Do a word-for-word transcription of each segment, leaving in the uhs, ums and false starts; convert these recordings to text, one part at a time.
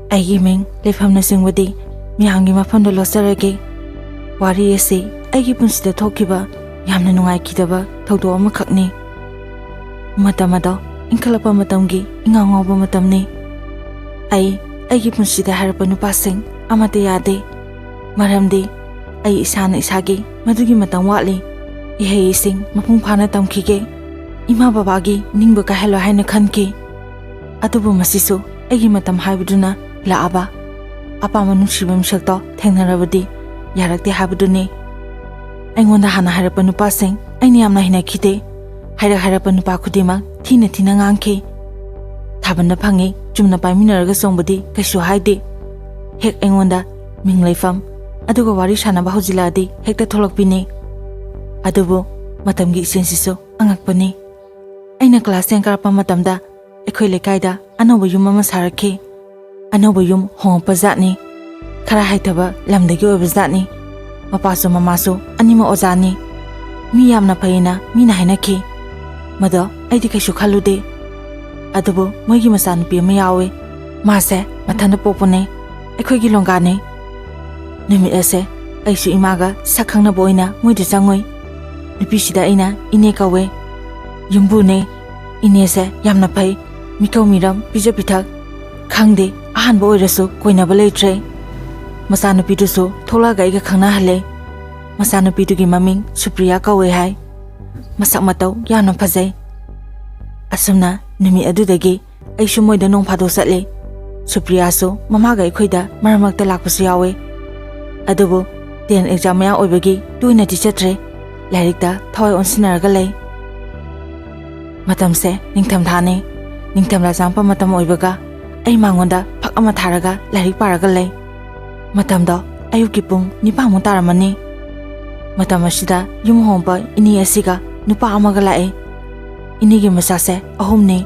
ꯑꯩꯒꯤ ꯃꯤꯡ, ꯂꯩꯐꯝꯅꯆꯤꯡꯕꯗꯤ ꯃꯌꯥꯝꯒꯤ ꯃꯐꯝꯗ ꯂꯣꯠꯆꯔꯒꯦ꯫ ꯋꯥꯔꯤ ꯑꯁꯤ ꯑꯩꯒꯤ ꯄꯨꯟꯁꯤꯗ ꯊꯣꯛꯈꯤꯕ ꯌꯥꯝꯅ ꯅꯨꯡꯉꯥꯏꯈꯤꯗꯕ ꯊꯧꯗꯣꯛ ꯑꯃꯈꯛꯅꯤ꯫ ꯃꯇꯝ ꯑꯗꯣ ꯏꯟꯈꯠꯂꯛꯄ ꯃꯇꯝꯒꯤ ꯏꯉꯥꯎ ꯉꯥꯎꯕ ꯃꯇꯝꯅꯤ꯫ ꯑꯩ ꯑꯩꯒꯤ ꯄꯨꯟꯁꯤꯗ ꯍꯥꯏꯔꯛꯄ ꯅꯨꯄꯥꯁꯤꯡ ꯑꯃꯠꯇ ꯌꯥꯗꯦ꯫ ꯃꯔꯝꯗꯤ ꯑꯩ ꯏꯁꯥꯅ ꯏꯁꯥꯒꯤ ꯃꯗꯨꯒꯤ ꯃꯇꯝ ꯋꯥꯠꯂꯤ꯫ ꯏꯍꯩ ꯏꯁꯤꯡ ꯃꯄꯨꯡ ꯐꯥꯅ ꯇꯝꯈꯤꯒꯦ꯫ ꯏꯃꯥ ꯕꯕꯥꯒꯤ ꯅꯤꯡꯕ ꯀꯥꯏꯍꯜꯂꯣꯏ ꯍꯥꯏꯅ ꯈꯟꯈꯤ꯫ ꯑꯗꯨꯕꯨ ꯃꯁꯤꯁꯨ ꯑꯩꯒꯤ ꯃꯇꯝ ꯍꯥꯏꯕꯗꯨꯅ ꯂꯥꯛꯑꯕ ꯑꯄꯥꯝꯕ ꯅꯨꯡꯁꯤꯕ ꯃꯤꯁꯛꯇꯣ ꯊꯦꯡꯅꯔꯕꯗꯤ ꯌꯥꯔꯛꯇꯦ ꯍꯥꯏꯕꯗꯨꯅꯤ꯫ ꯑꯩꯉꯣꯟꯗ ꯍꯥꯟꯅ ꯍꯥꯏꯔꯛꯄ ꯅꯨꯄꯥꯁꯤꯡ ꯑꯩꯅ ꯌꯥꯝꯅ ꯍꯩꯅꯈꯤꯗꯦ꯫ ꯍꯥꯏꯔꯛ ꯍꯥꯏꯔꯛꯄ ꯅꯨꯄꯥ ꯈꯨꯗꯤꯡꯃꯛ ꯊꯤꯅ ꯊꯤꯅ ꯉꯥꯡꯈꯤ꯫ ꯊꯥꯕꯜꯗ ꯐꯪꯉꯤ, ꯆꯨꯝꯅ ꯄꯥꯏꯃꯤꯟꯅꯔꯒ ꯆꯣꯡꯕꯗꯤ ꯀꯩꯁꯨ ꯍꯥꯏꯗꯦ꯫ ꯍꯦꯛ ꯑꯩꯉꯣꯟꯗ ꯃꯤꯡ ꯂꯩꯐꯝ ꯑꯗꯨꯒ ꯋꯥꯔꯤ ꯁꯥꯟꯅꯕ ꯍꯧꯖꯤꯜꯂꯛꯑꯗꯤ ꯍꯦꯛꯇ ꯊꯣꯛꯂꯛꯄꯤꯅꯤ꯫ ꯑꯗꯨꯕꯨ ꯃꯇꯝꯒꯤ ꯏꯆꯦꯜꯁꯤꯁꯨ ꯑꯉꯛꯄꯅꯤ꯫ ꯑꯩꯅ class ten ꯀꯥꯔꯛꯄ ꯃꯇꯝꯗ ꯑꯩꯈꯣꯏ ꯂꯩꯀꯥꯏꯗ ꯑꯅꯧꯕ ꯌꯨꯝ ꯑꯃ ꯁꯥꯔꯛꯈꯤ꯫ ꯑꯅꯧꯕ ꯌꯨꯝ ꯍꯣꯡꯉꯛꯄ ꯖꯥꯠꯅꯤ꯫ ꯈꯔ ꯍꯥꯏꯊꯕ ꯂꯝꯗꯒꯤ ꯑꯣꯏꯕ ꯖꯥꯠꯅꯤ꯫ ꯃꯄꯥꯁꯨ ꯃꯃꯥꯁꯨ ꯑꯅꯤꯃꯛ ꯑꯣꯖꯥꯅꯤ꯫ ꯃꯤ ꯌꯥꯝꯅ ꯐꯩꯅ ꯃꯤꯅ ꯍꯥꯏꯅꯈꯤ꯫ ꯃꯗꯣ ꯑꯩꯗꯤ ꯀꯩꯁꯨ ꯈꯜꯂꯨꯗꯦ꯫ ꯑꯗꯨꯕꯨ ꯃꯣꯏꯒꯤ ꯃꯆꯥꯅꯨꯄꯤ ꯑꯃ ꯌꯥꯎꯋꯦ꯫ ꯃꯥꯁꯦ ꯃꯊꯟꯇ ꯄꯣꯛꯄꯅꯦ꯫ ꯑꯩꯈꯣꯏꯒꯤ ꯂꯣꯡꯒꯥꯅꯦ꯫ ꯅꯨꯃꯤꯠ ꯑꯁꯦ ꯑꯩꯁꯨ ꯏꯃꯥꯒ ꯁꯛ ꯈꯪꯅꯕ ꯑꯣꯏꯅ ꯃꯣꯏꯗ ꯆꯪꯉꯨꯏ꯫ ꯅꯨꯄꯤꯁꯤꯗ ꯑꯩꯅ ꯏꯅꯦ ꯀꯧꯋꯦ꯫ ꯌꯨꯝꯕꯨꯅꯦ꯫ ꯏꯅꯦꯁꯦ ꯌꯥꯝꯅ ꯐꯩ꯫ ꯃꯤꯀꯧ ꯃꯤꯔꯝ, ꯄꯤꯖ ꯄꯤꯊꯛ꯫ ꯈꯪꯗꯦ, ꯑꯍꯥꯟꯕ ꯑꯣꯏꯔꯁꯨ ꯀꯣꯏꯅꯕ ꯂꯩꯇ꯭ꯔꯦ꯫ ꯃꯆꯥꯅꯨꯄꯤꯗꯨꯁꯨ ꯊꯣꯛꯂꯛꯑꯒ ꯑꯩꯒ ꯈꯪꯅꯍꯜꯂꯦ꯫ ꯃꯆꯥꯅꯨꯄꯤꯗꯨꯒꯤ ꯃꯃꯤꯡ ꯁꯨꯄ꯭ꯔꯤꯌꯥ ꯀꯧꯋꯦ ꯍꯥꯏ꯫ ꯃꯁꯛ ꯃꯇꯧ ꯌꯥꯝꯅ ꯐꯖꯩ꯫ ꯑꯁꯨꯝꯅ ꯅꯨꯃꯤꯠ ꯑꯗꯨꯗꯒꯤ ꯑꯩꯁꯨ ꯃꯣꯏꯗ ꯅꯣꯡ ꯐꯥꯗꯣꯛ ꯆꯠꯂꯦ꯫ ꯁꯨꯄ꯭ꯔꯤꯌꯥꯁꯨ ꯃꯃꯥꯒ ꯑꯩꯈꯣꯏꯗ ꯃꯔꯛ ꯃꯔꯛꯇ ꯂꯥꯛꯄꯁꯨ ꯌꯥꯎꯋꯦ꯫ ꯑꯗꯨꯕꯨ ten exam ꯃꯌꯥ ꯑꯣꯏꯕꯒꯤ ꯇꯣꯏꯅꯗꯤ ꯆꯠꯇ꯭ꯔꯦ꯫ ꯂꯥꯏꯔꯤꯛꯇ ꯊꯋꯥꯏ ꯑꯣꯟꯁꯤꯟꯅꯔꯒ ꯂꯩ꯫ ꯃꯇꯝꯁꯦ ꯅꯤꯡꯊꯝꯊꯥꯅꯤ꯫ ꯅꯤꯡꯊꯝꯊꯥ ꯆꯪꯉꯛꯄ ꯃꯇꯝ ꯑꯣꯏꯕꯒ ꯑꯩ ꯃꯉꯣꯟꯗ ꯐꯛ ꯑꯃ ꯊꯥꯔꯒ ꯂꯥꯏꯔꯤꯛ ꯄꯥꯔꯒ ꯂꯩ꯫ ꯃꯇꯝꯗꯣ ꯑꯌꯨꯛꯀꯤ ꯄꯨꯡ ꯅꯤꯄꯥꯟꯃꯨꯛ ꯇꯥꯔꯝꯃꯅꯤ꯫ ꯃꯇꯝ ꯑꯁꯤꯗ ꯌꯨꯝ ꯍꯣꯡꯕ ꯏꯅꯦ ꯑꯁꯤꯒ ꯅꯨꯄꯥ ꯑꯃꯒ ꯂꯥꯛꯑꯦ꯫ ꯏꯅꯦꯒꯤ ꯃꯆꯥꯁꯦ ꯑꯍꯨꯝꯅꯤ,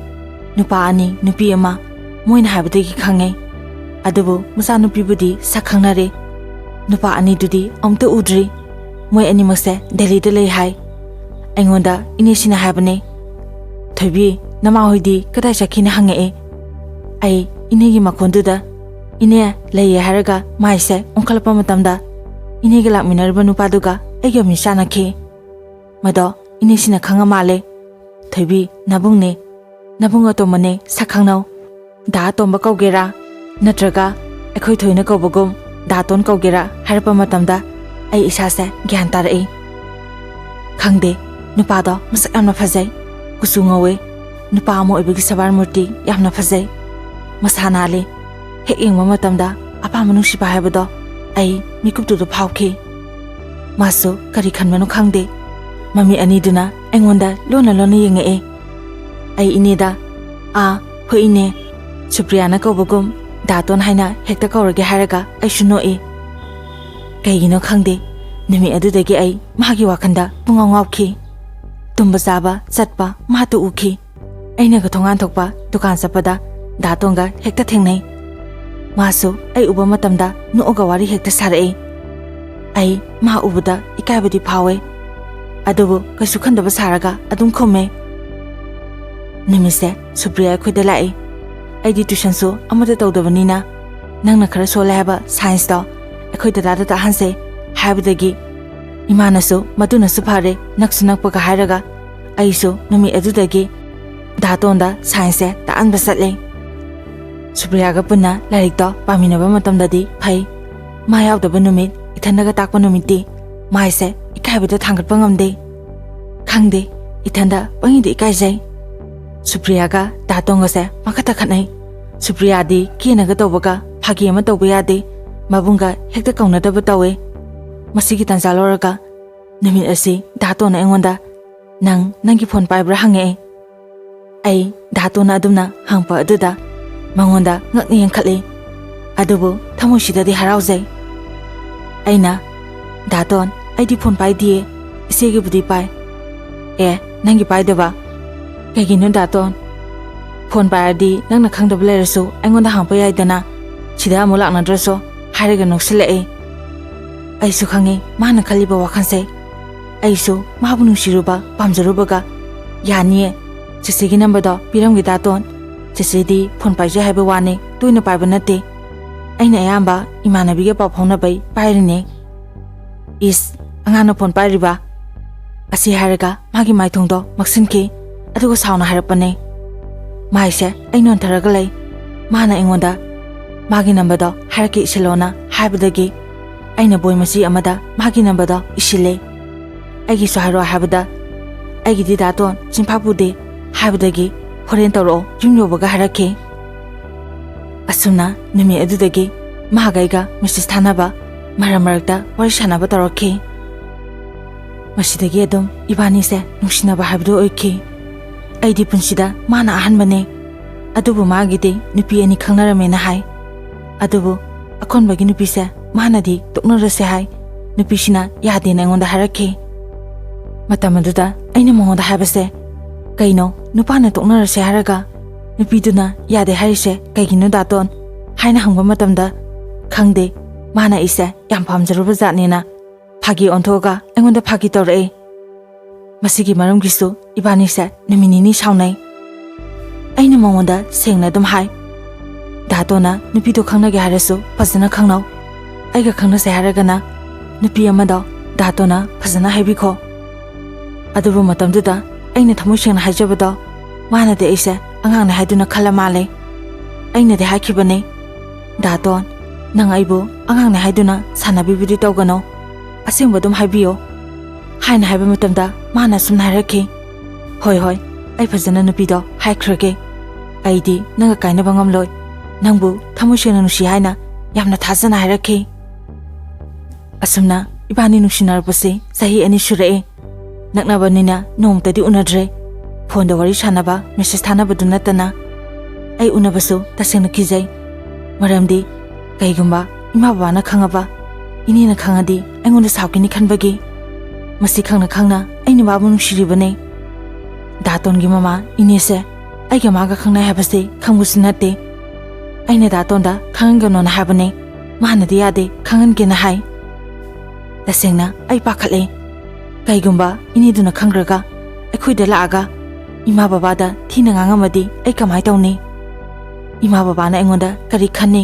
ꯅꯨꯄꯥ ꯑꯅꯤ, ꯅꯨꯄꯤ ꯑꯃ, ꯃꯣꯏꯅ ꯍꯥꯏꯕꯗꯒꯤ ꯈꯪꯉꯦ꯫ ꯑꯗꯨꯕꯨ ꯃꯆꯥꯅꯨꯄꯤꯕꯨꯗꯤ ꯁꯛ ꯈꯪꯅꯔꯦ꯫ ꯅꯨꯄꯥ ꯑꯅꯤꯗꯨꯗꯤ ꯑꯃꯨꯛꯇ ꯎꯗ꯭ꯔꯤ꯫ ꯃꯣꯏ ꯑꯅꯤꯃꯛꯁꯦ ꯗꯦꯜꯂꯤꯗ ꯂꯩ ꯍꯥꯏ꯫ ꯑꯩꯉꯣꯟꯗ ꯏꯅꯦꯁꯤꯅ ꯍꯥꯏꯕꯅꯦ, "ꯊꯣꯏꯕꯤ, ꯅꯃꯥ ꯍꯣꯏꯗꯤ ꯀꯗꯥꯏ ꯆꯠꯈꯤꯅ?" ꯍꯪꯉꯛꯑꯦ꯫ ꯑꯩ ꯏꯅꯦꯒꯤ ꯃꯈꯣꯟꯗꯨꯗ "ꯏꯅꯦ, ꯂꯩꯌꯦ" ꯍꯥꯏꯔꯒ ꯃꯥꯏꯁꯦ ꯑꯣꯟꯈꯠꯂꯛꯄ ꯃꯇꯝꯗ, ꯏꯅꯦꯒ ꯂꯥꯛꯃꯤꯟꯅꯔꯤꯕ ꯅꯨꯄꯥꯗꯨꯒ ꯑꯩꯒ ꯃꯤꯠ ꯆꯥꯟꯅꯈꯤ꯫ ꯃꯗꯣ ꯏꯅꯦꯁꯤꯅ ꯈꯪꯉ ꯃꯥꯜꯂꯦ꯫ "ꯊꯣꯏꯕꯤ, ꯅꯕꯨꯡꯅꯦ, ꯅꯕꯨꯡ ꯑꯇꯣꯝꯕꯅꯦ, ꯁꯛ ꯈꯪꯅꯧ꯫ ꯗꯥ ꯑꯇꯣꯝꯕ ꯀꯧꯒꯦꯔꯥ, ꯅꯠꯇ꯭ꯔꯒ ꯑꯩꯈꯣꯏ ꯊꯣꯏꯅ ꯀꯧꯕꯒꯨꯝ ꯗꯥꯇꯣꯟ ꯀꯧꯒꯦꯔꯥ?" ꯍꯥꯏꯔꯛꯄ ꯃꯇꯝꯗ ꯑꯩ ꯏꯁꯥꯁꯦ ꯒ꯭ꯌꯥꯟ ꯇꯥꯔꯛꯏ꯫ ꯈꯪꯗꯦ, ꯅꯨꯄꯥꯗꯣ ꯃꯁꯛ ꯌꯥꯝꯅ ꯐꯖꯩ, ꯀꯨꯆꯨ ꯉꯧꯋꯦ, ꯅꯨꯄꯥ ꯑꯃ ꯑꯣꯏꯕꯒꯤ ꯁꯕꯥꯔ ꯃꯨꯔꯇꯤ ꯌꯥꯝꯅ ꯐꯖꯩ, ꯃꯁꯥ ꯅꯥꯜꯂꯤ꯫ ꯍꯦꯛ ꯌꯦꯡꯕ ꯃꯇꯝꯗ ꯑꯄꯥꯝꯕ ꯅꯨꯡꯁꯤꯕ ꯍꯥꯏꯕꯗꯣ ꯑꯩ ꯃꯤꯀꯨꯞꯇꯨꯗ ꯐꯥꯎꯈꯤ꯫ ꯃꯥꯁꯨ ꯀꯔꯤ ꯈꯟꯕꯅꯣ ꯈꯪꯗꯦ, ꯃꯃꯤꯠ ꯑꯅꯤꯗꯨꯅ ꯑꯩꯉꯣꯟꯗ ꯂꯣꯟꯅ ꯂꯣꯟꯅ ꯌꯦꯡꯉꯛꯑꯦ꯫ ꯑꯩ ꯏꯅꯦꯗ, "ꯑꯥ, ꯍꯣꯏ ꯏꯅꯦ, ꯁꯨꯄ꯭ꯔꯤꯌꯥꯅ ꯀꯧꯕꯒꯨꯝ ꯗꯥꯇꯣꯟ ꯍꯥꯏꯅ ꯍꯦꯛꯇ ꯀꯧꯔꯒꯦ" ꯍꯥꯏꯔꯒ ꯑꯩꯁꯨ ꯅꯣꯛꯏ꯫ ꯀꯩꯒꯤꯅꯣ ꯈꯪꯗꯦ, ꯅꯨꯃꯤꯠ ꯑꯗꯨꯗꯒꯤ ꯑꯩ ꯃꯥꯒꯤ ꯋꯥꯈꯜꯗ ꯄꯨꯡꯉꯥꯎ ꯉꯥꯎꯈꯤ꯫ ꯇꯨꯝꯕ ꯆꯥꯕ, ꯆꯠꯄ ꯃꯥꯇ ꯎꯈꯤ꯫ ꯑꯩꯅꯒ ꯊꯣꯡꯒꯥꯟ ꯊꯣꯛꯄ ꯗꯨꯀꯥꯟ ꯆꯠꯄꯗ ꯗꯥꯇꯣꯟꯒ ꯍꯦꯛꯇ ꯊꯦꯡꯅꯩ꯫ ꯃꯥꯁꯨ ꯑꯩ ꯎꯕ ꯃꯇꯝꯗ ꯅꯣꯛꯑꯒ ꯋꯥꯔꯤ ꯍꯦꯛꯇ ꯁꯥꯔꯛꯏ꯫ ꯑꯩ ꯃꯥ ꯎꯕꯗ ꯏꯀꯥꯏꯕꯗꯤ ꯐꯥꯎꯋꯦ, ꯑꯗꯨꯕꯨ ꯀꯩꯁꯨ ꯈꯟꯗꯕ ꯁꯥꯔꯒ ꯑꯗꯨꯝ ꯈꯨꯝꯃꯦ꯫ ꯅꯨꯃꯤꯠꯁꯦ ꯁꯨꯄ꯭ꯔꯤꯌꯥ ꯑꯩꯈꯣꯏꯗ ꯂꯥꯛꯏ꯫ ꯑꯩꯗꯤ ꯇ꯭ꯌꯨꯁꯟꯁꯨ ꯑꯃꯠꯇ ꯇꯧꯗꯕꯅꯤꯅ, "ꯅꯪꯅ ꯈꯔ ꯁꯣꯜꯂꯦ ꯍꯥꯏꯕ ꯁꯥꯏꯟꯁꯇꯣ ꯑꯩꯈꯣꯏ ꯗꯗꯥꯗ ꯇꯥꯛꯍꯟꯁꯦ" ꯍꯥꯏꯕꯗꯒꯤ ꯏꯃꯥꯅꯁꯨ "ꯃꯗꯨꯅꯁꯨ ꯐꯔꯦ, ꯅꯛꯁꯨ ꯅꯛꯄꯒ" ꯍꯥꯏꯔꯒ ꯑꯩꯁꯨ ꯅꯨꯃꯤꯠ ꯑꯗꯨꯗꯒꯤ ꯗꯥꯇꯣꯟꯗ ꯁꯥꯏꯟꯁꯁꯦ ꯇꯥꯛꯍꯟꯕ ꯆꯠꯂꯦ꯫ ꯁꯨꯄ꯭ꯔꯤꯌꯥꯒ ꯄꯨꯟꯅ ꯂꯥꯏꯔꯤꯛꯇꯣ ꯄꯥꯃꯤꯟꯅꯕ ꯃꯇꯝꯗꯗꯤ ꯐꯩ, ꯃꯥ ꯌꯥꯎꯗꯕ ꯅꯨꯃꯤꯠ, ꯏꯊꯟꯗꯒ ꯇꯥꯛꯄ ꯅꯨꯃꯤꯠꯇꯤ ꯃꯥꯏꯁꯦ ꯏꯀꯥꯏꯕꯗ ꯊꯥꯡꯒꯠꯄ ꯉꯝꯗꯦ꯫ ꯈꯪꯗꯦ, ꯏꯊꯟꯗ ꯄꯪꯏꯗ ꯏꯀꯥꯏꯖꯩ꯫ ꯁꯨꯄ꯭ꯔꯤꯌꯥꯒ ꯗꯥꯇꯣꯟꯒꯁꯦ ꯄꯪꯈꯠꯇ ꯈꯠꯅꯩ꯫ ꯁꯨꯄ꯭ꯔꯤꯌꯥꯗꯤ ꯀꯦꯅꯒ ꯇꯧꯕꯒ ꯐꯥꯒꯤ ꯑꯃ ꯇꯧꯕ ꯌꯥꯗꯦ, ꯃꯕꯨꯡꯒ ꯍꯦꯛꯇ ꯀꯧꯅꯗꯕ ꯇꯧꯋꯦ꯫ ꯃꯁꯤꯒꯤ ꯇꯥꯟꯖꯥ ꯂꯧꯔꯒ ꯅꯨꯃꯤꯠ ꯑꯁꯤ ꯗꯥꯇꯣꯟꯅ ꯑꯩꯉꯣꯟꯗ, "ꯅꯪ ꯅꯪꯒꯤ ꯐꯣꯟ ꯄꯥꯏꯕ꯭ꯔꯥ?" ꯍꯪꯉꯛꯑꯦ꯫ ꯑꯩ ꯗꯥꯇꯣꯟꯅ ꯑꯗꯨꯝꯅ ꯍꯪꯉꯛꯄ ꯑꯗꯨꯗ ꯃꯉꯣꯟꯗ ꯉꯛꯅ ꯌꯦꯡꯈꯠꯂꯤ꯫ ꯑꯗꯨꯕꯨ ꯊꯃꯣꯏꯁꯤꯗꯗꯤ ꯍꯔꯥꯎꯖꯩ꯫ ꯑꯩꯅ, "ꯗꯥꯇꯣꯟ, ꯑꯩꯗꯤ ꯐꯣꯟ ꯄꯥꯏꯗꯤꯌꯦ, ꯏꯆꯦꯒꯤꯕꯨꯗꯤ ꯄꯥꯏ"꯫ "ꯑꯦ, ꯅꯪꯒꯤ ꯄꯥꯏꯗꯕ? ꯀꯩꯒꯤꯅꯣ ꯗꯥꯇꯣꯟ? ꯐꯣꯟ ꯄꯥꯏꯔꯗꯤ ꯅꯪꯅ ꯈꯪꯗꯕ ꯂꯩꯔꯁꯨ ꯑꯩꯉꯣꯟꯗ ꯍꯪꯉꯛꯄ ꯌꯥꯏꯗꯅ, ꯁꯤꯗ ꯑꯃꯨꯛ ꯂꯥꯛꯅꯗ꯭ꯔꯁꯨ" ꯍꯥꯏꯔꯒ ꯅꯣꯛꯁꯤꯜꯂꯛꯑꯦ꯫ ꯑꯩꯁꯨ ꯈꯪꯉꯤ ꯃꯥꯅ ꯈꯜꯂꯤꯕ ꯋꯥꯈꯜꯁꯦ꯫ ꯑꯩꯁꯨ ꯃꯥꯕꯨ ꯅꯨꯡꯁꯤꯔꯨꯕ, ꯄꯥꯝꯖꯔꯨꯕꯒ꯫ "ꯌꯥꯅꯤꯌꯦ, ꯆꯦꯆꯦꯒꯤ ꯅꯝꯕꯔꯗꯣ ꯄꯤꯔꯝꯒꯦ ꯗꯥꯇꯣꯟ꯫ ꯆꯦꯆꯦꯗꯤ ꯐꯣꯟ ꯄꯥꯏꯖꯩ ꯍꯥꯏꯕ ꯋꯥꯅꯤ, ꯇꯣꯏꯅ ꯄꯥꯏꯕ ꯅꯠꯇꯦ꯫ ꯑꯩꯅ ꯑꯌꯥꯝꯕ ꯏꯃꯥꯟꯅꯕꯤꯒ ꯄꯥꯎ ꯐꯥꯎꯅꯕꯩ ꯄꯥꯏꯔꯤꯅꯦ꯫ "ꯏꯁ, ꯑꯉꯥꯡꯅ ꯐꯣꯟ ꯄꯥꯏꯔꯤꯕ?" ꯑꯁꯤ ꯍꯥꯏꯔꯒ ꯃꯥꯒꯤ ꯃꯥꯏꯊꯣꯡꯗꯣ ꯃꯛꯁꯤꯟꯈꯤ, ꯑꯗꯨꯒ ꯁꯥꯎꯅ ꯍꯥꯏꯔꯛꯄꯅꯦ꯫ ꯃꯥꯏꯁꯦ ꯑꯩ ꯅꯣꯟꯊꯔꯒ ꯂꯩ꯫ ꯃꯥꯅ ꯑꯩꯉꯣꯟꯗ ꯃꯥꯒꯤ ꯅꯝꯕꯔꯗꯣ ꯍꯥꯏꯔꯛꯀꯦ ꯏꯁꯤꯜꯂꯣꯅ ꯍꯥꯏꯕꯗꯒꯤ ꯑꯩꯅ ꯕꯣꯏ ꯃꯆꯤ ꯑꯃꯗ ꯃꯥꯒꯤ ꯅꯝꯕꯔꯗꯣ ꯏꯁꯤꯜꯂꯦ꯫ "ꯑꯩꯒꯤꯁꯨ ꯍꯥꯏꯔꯛꯑꯣ" ꯍꯥꯏꯕꯗ, "ꯑꯩꯒꯤꯗꯤ ꯗꯥꯇꯣꯟ ꯆꯤꯟꯐꯥ ꯄꯨꯗꯦ" ꯍꯥꯏꯕꯗꯒꯤ "ꯍꯣꯔꯦꯟ ꯇꯧꯔꯛꯑꯣ, ꯌꯨꯝ ꯌꯧꯕꯒ" ꯍꯥꯏꯔꯛꯈꯤ꯫ ꯑꯁꯨꯝꯅ ꯅꯨꯃꯤꯠ ꯑꯗꯨꯗꯒꯤ ꯃꯥꯒ ꯑꯩꯒ ꯃꯦꯁꯦꯖ ꯊꯥꯅꯕ, ꯃꯔꯛ ꯃꯔꯛꯇ ꯋꯥꯔꯤ ꯁꯥꯟꯅꯕ ꯇꯧꯔꯛꯈꯤ꯫ ꯃꯁꯤꯗꯒꯤ ꯑꯗꯨꯝ ꯏꯕꯥꯅꯤꯁꯦ ꯅꯨꯡꯁꯤꯅꯕ ꯍꯥꯏꯕꯗꯨ ꯑꯣꯏꯈꯤ꯫ ꯑꯩꯗꯤ ꯄꯨꯟꯁꯤꯗ ꯃꯥꯅ ꯑꯍꯥꯟꯕꯅꯦ꯫ ꯑꯗꯨꯕꯨ ꯃꯥꯒꯤꯗꯤ ꯅꯨꯄꯤ ꯑꯅꯤ ꯈꯪꯅꯔꯝꯃꯦꯅ ꯍꯥꯏ꯫ ꯑꯗꯨꯕꯨ ꯑꯀꯣꯟꯕꯒꯤ ꯅꯨꯄꯤꯁꯦ ꯃꯥꯅꯗꯤ ꯇꯣꯛꯅꯔꯁꯦ ꯍꯥꯏ, ꯅꯨꯄꯤꯁꯤꯅ ꯌꯥꯗꯦꯅ ꯑꯩꯉꯣꯟꯗ ꯍꯥꯏꯔꯛꯈꯤ꯫ ꯃꯇꯝ ꯑꯗꯨꯗ ꯑꯩꯅ ꯃꯉꯣꯟꯗ ꯍꯥꯏꯕꯁꯦ, "ꯀꯩꯅꯣ, ꯅꯨꯄꯥꯅ ꯇꯣꯛꯅꯔꯁꯦ ꯍꯥꯏꯔꯒ ꯅꯨꯄꯤꯗꯨꯅ ꯌꯥꯗꯦ ꯍꯥꯏꯔꯤꯁꯦ ꯀꯩꯒꯤꯅꯣ ꯗꯥꯇꯣꯟ?" ꯍꯥꯏꯅ ꯍꯪꯕ ꯃꯇꯝꯗ, "ꯈꯪꯗꯦ, ꯃꯥꯅ ꯑꯩꯁꯦ ꯌꯥꯝ ꯄꯥꯝꯖꯔꯨꯕ ꯖꯥꯠꯅꯦꯅ" ꯐꯥꯒꯤ ꯑꯣꯟꯊꯣꯛꯑꯒ ꯑꯩꯉꯣꯟꯗ ꯐꯥꯒꯤ ꯇꯧꯔꯛꯑꯦ꯫ ꯃꯁꯤꯒꯤ ꯃꯔꯝꯒꯤꯁꯨ ꯏꯕꯥꯅꯤꯁꯦ ꯅꯨꯃꯤꯠ ꯅꯤꯅꯤ ꯁꯥꯎꯅꯩ꯫ ꯑꯩꯅ ꯃꯉꯣꯟꯗ ꯁꯦꯡꯅ ꯑꯗꯨꯝ ꯍꯥꯏ, "ꯗꯥꯇꯣꯅ ꯅꯨꯄꯤꯗꯣ ꯈꯪꯅꯒꯦ ꯍꯥꯏꯔꯁꯨ ꯐꯖꯅ ꯈꯪꯅꯧ꯫ ꯑꯩꯒ ꯈꯪꯅꯁꯦ ꯍꯥꯏꯔꯒꯅ ꯅꯨꯄꯤ ꯑꯃꯗꯣ ꯗꯥꯇꯣꯅ ꯐꯖꯅ ꯍꯥꯏꯕꯤꯈꯣ"꯫ ꯑꯗꯨꯕꯨ ꯃꯇꯝꯗꯨꯗ ꯑꯩꯅ ꯊꯃꯣꯏ ꯁꯦꯡꯅ ꯍꯥꯏꯖꯕꯗꯣ ꯃꯥꯅꯗꯤ ꯑꯩꯁꯦ ꯑꯉꯥꯡꯅꯦ ꯍꯥꯏꯗꯨꯅ ꯈꯜꯂ ꯃꯥꯜꯂꯦ꯫ ꯑꯩꯅꯗꯤ ꯍꯥꯏꯈꯤꯕꯅꯦ, "ꯗꯥꯇꯣꯟ, ꯅꯪ ꯑꯩꯕꯨ ꯑꯉꯥꯡꯅꯦ ꯍꯥꯏꯗꯨꯅ ꯁꯥꯟꯅꯕꯤꯕꯗꯤ ꯇꯧꯒꯅꯣ, ꯑꯁꯦꯡꯕ ꯑꯗꯨꯝ ꯍꯥꯏꯕꯤꯌꯣ" ꯍꯥꯏꯅ ꯍꯥꯏꯕ ꯃꯇꯝꯗ ꯃꯥꯅ ꯑꯁꯨꯝꯅ ꯍꯥꯏꯔꯛꯈꯤ, "ꯍꯣꯏ, ꯍꯣꯏ, ꯑꯩ ꯐꯖꯅ ꯅꯨꯄꯤꯗꯣ ꯍꯥꯏꯈ꯭ꯔꯒꯦ꯫ ꯑꯩꯗꯤ ꯅꯪꯒ ꯀꯥꯏꯅꯕ ꯉꯝꯂꯣꯏ꯫ ꯅꯪꯕꯨ ꯊꯃꯣꯏ ꯁꯦꯡꯅ ꯅꯨꯡꯁꯤ" ꯍꯥꯏꯅ ꯌꯥꯝꯅ ꯊꯥꯖꯅ ꯍꯥꯏꯔꯛꯈꯤ꯫ ꯑꯁꯨꯝꯅ ꯏꯕꯥꯅꯤ ꯅꯨꯡꯁꯤꯅꯔꯛꯄꯁꯤ ꯆꯍꯤ ꯑꯅꯤ ꯁꯨꯔꯛꯑꯦ꯫ ꯅꯛꯅꯕꯅꯤꯅ ꯅꯣꯡꯃꯇꯗꯤ ꯎꯅꯗ꯭ꯔꯦ꯫ ꯐꯣꯟꯗ ꯋꯥꯔꯤ ꯁꯥꯟꯅꯕ, ꯃꯦꯁꯦꯖ ꯊꯥꯅꯕꯗꯨ ꯅꯠꯇꯅ꯫ ꯑꯩ ꯎꯅꯕꯁꯨ ꯇꯁꯦꯡꯅ ꯀꯤꯖꯩ꯫ ꯃꯔꯝꯗꯤ ꯀꯩꯒꯨꯝꯕ ꯏꯃꯥ ꯕꯕꯥꯅ ꯈꯪꯉꯕ, ꯏꯅꯦꯅ ꯈꯪꯉꯗꯤ ꯑꯩꯉꯣꯟꯗ ꯁꯥꯎꯈꯤꯅꯤ ꯈꯟꯕꯒꯤ꯫ ꯃꯁꯤ ꯈꯪꯅ ꯈꯪꯅ ꯑꯩꯅ ꯃꯥꯕꯨ ꯅꯨꯡꯁꯤꯔꯤꯕꯅꯦ꯫ ꯗꯥꯇꯣꯟꯒꯤ ꯃꯃꯥ ꯏꯅꯦꯁꯦ ꯑꯩꯒ ꯃꯥꯒ ꯈꯪꯅꯩ ꯍꯥꯏꯕꯁꯦ ꯈꯪꯕꯁꯨ ꯅꯠꯇꯦ꯫ ꯑꯩꯅ ꯗꯥꯇꯣꯟꯗ ꯈꯪꯍꯟꯒꯅꯣꯅ ꯍꯥꯏꯕꯅꯦ, ꯃꯥꯅꯗꯤ ꯌꯥꯗꯦ, ꯈꯪꯍꯟꯒꯦꯅ ꯍꯥꯏ꯫ ꯇꯁꯦꯡꯅ ꯑꯩ ꯄꯥꯈꯠꯂꯦ꯫ ꯀꯩꯒꯨꯝꯕ ꯏꯅꯦꯗꯨꯅ ꯈꯪꯈ꯭ꯔꯒ ꯑꯩꯈꯣꯏꯗ ꯂꯥꯛꯑꯒ ꯏꯃꯥ ꯕꯕꯥꯗ ꯊꯤꯅ ꯉꯥꯡꯉꯝꯃꯗꯤ ꯑꯩ ꯀꯃꯥꯏ ꯇꯧꯅꯤ? ꯏꯃꯥ ꯕꯕꯥꯅ ꯑꯩꯉꯣꯟꯗ ꯀꯔꯤ ꯈꯟꯅꯤ?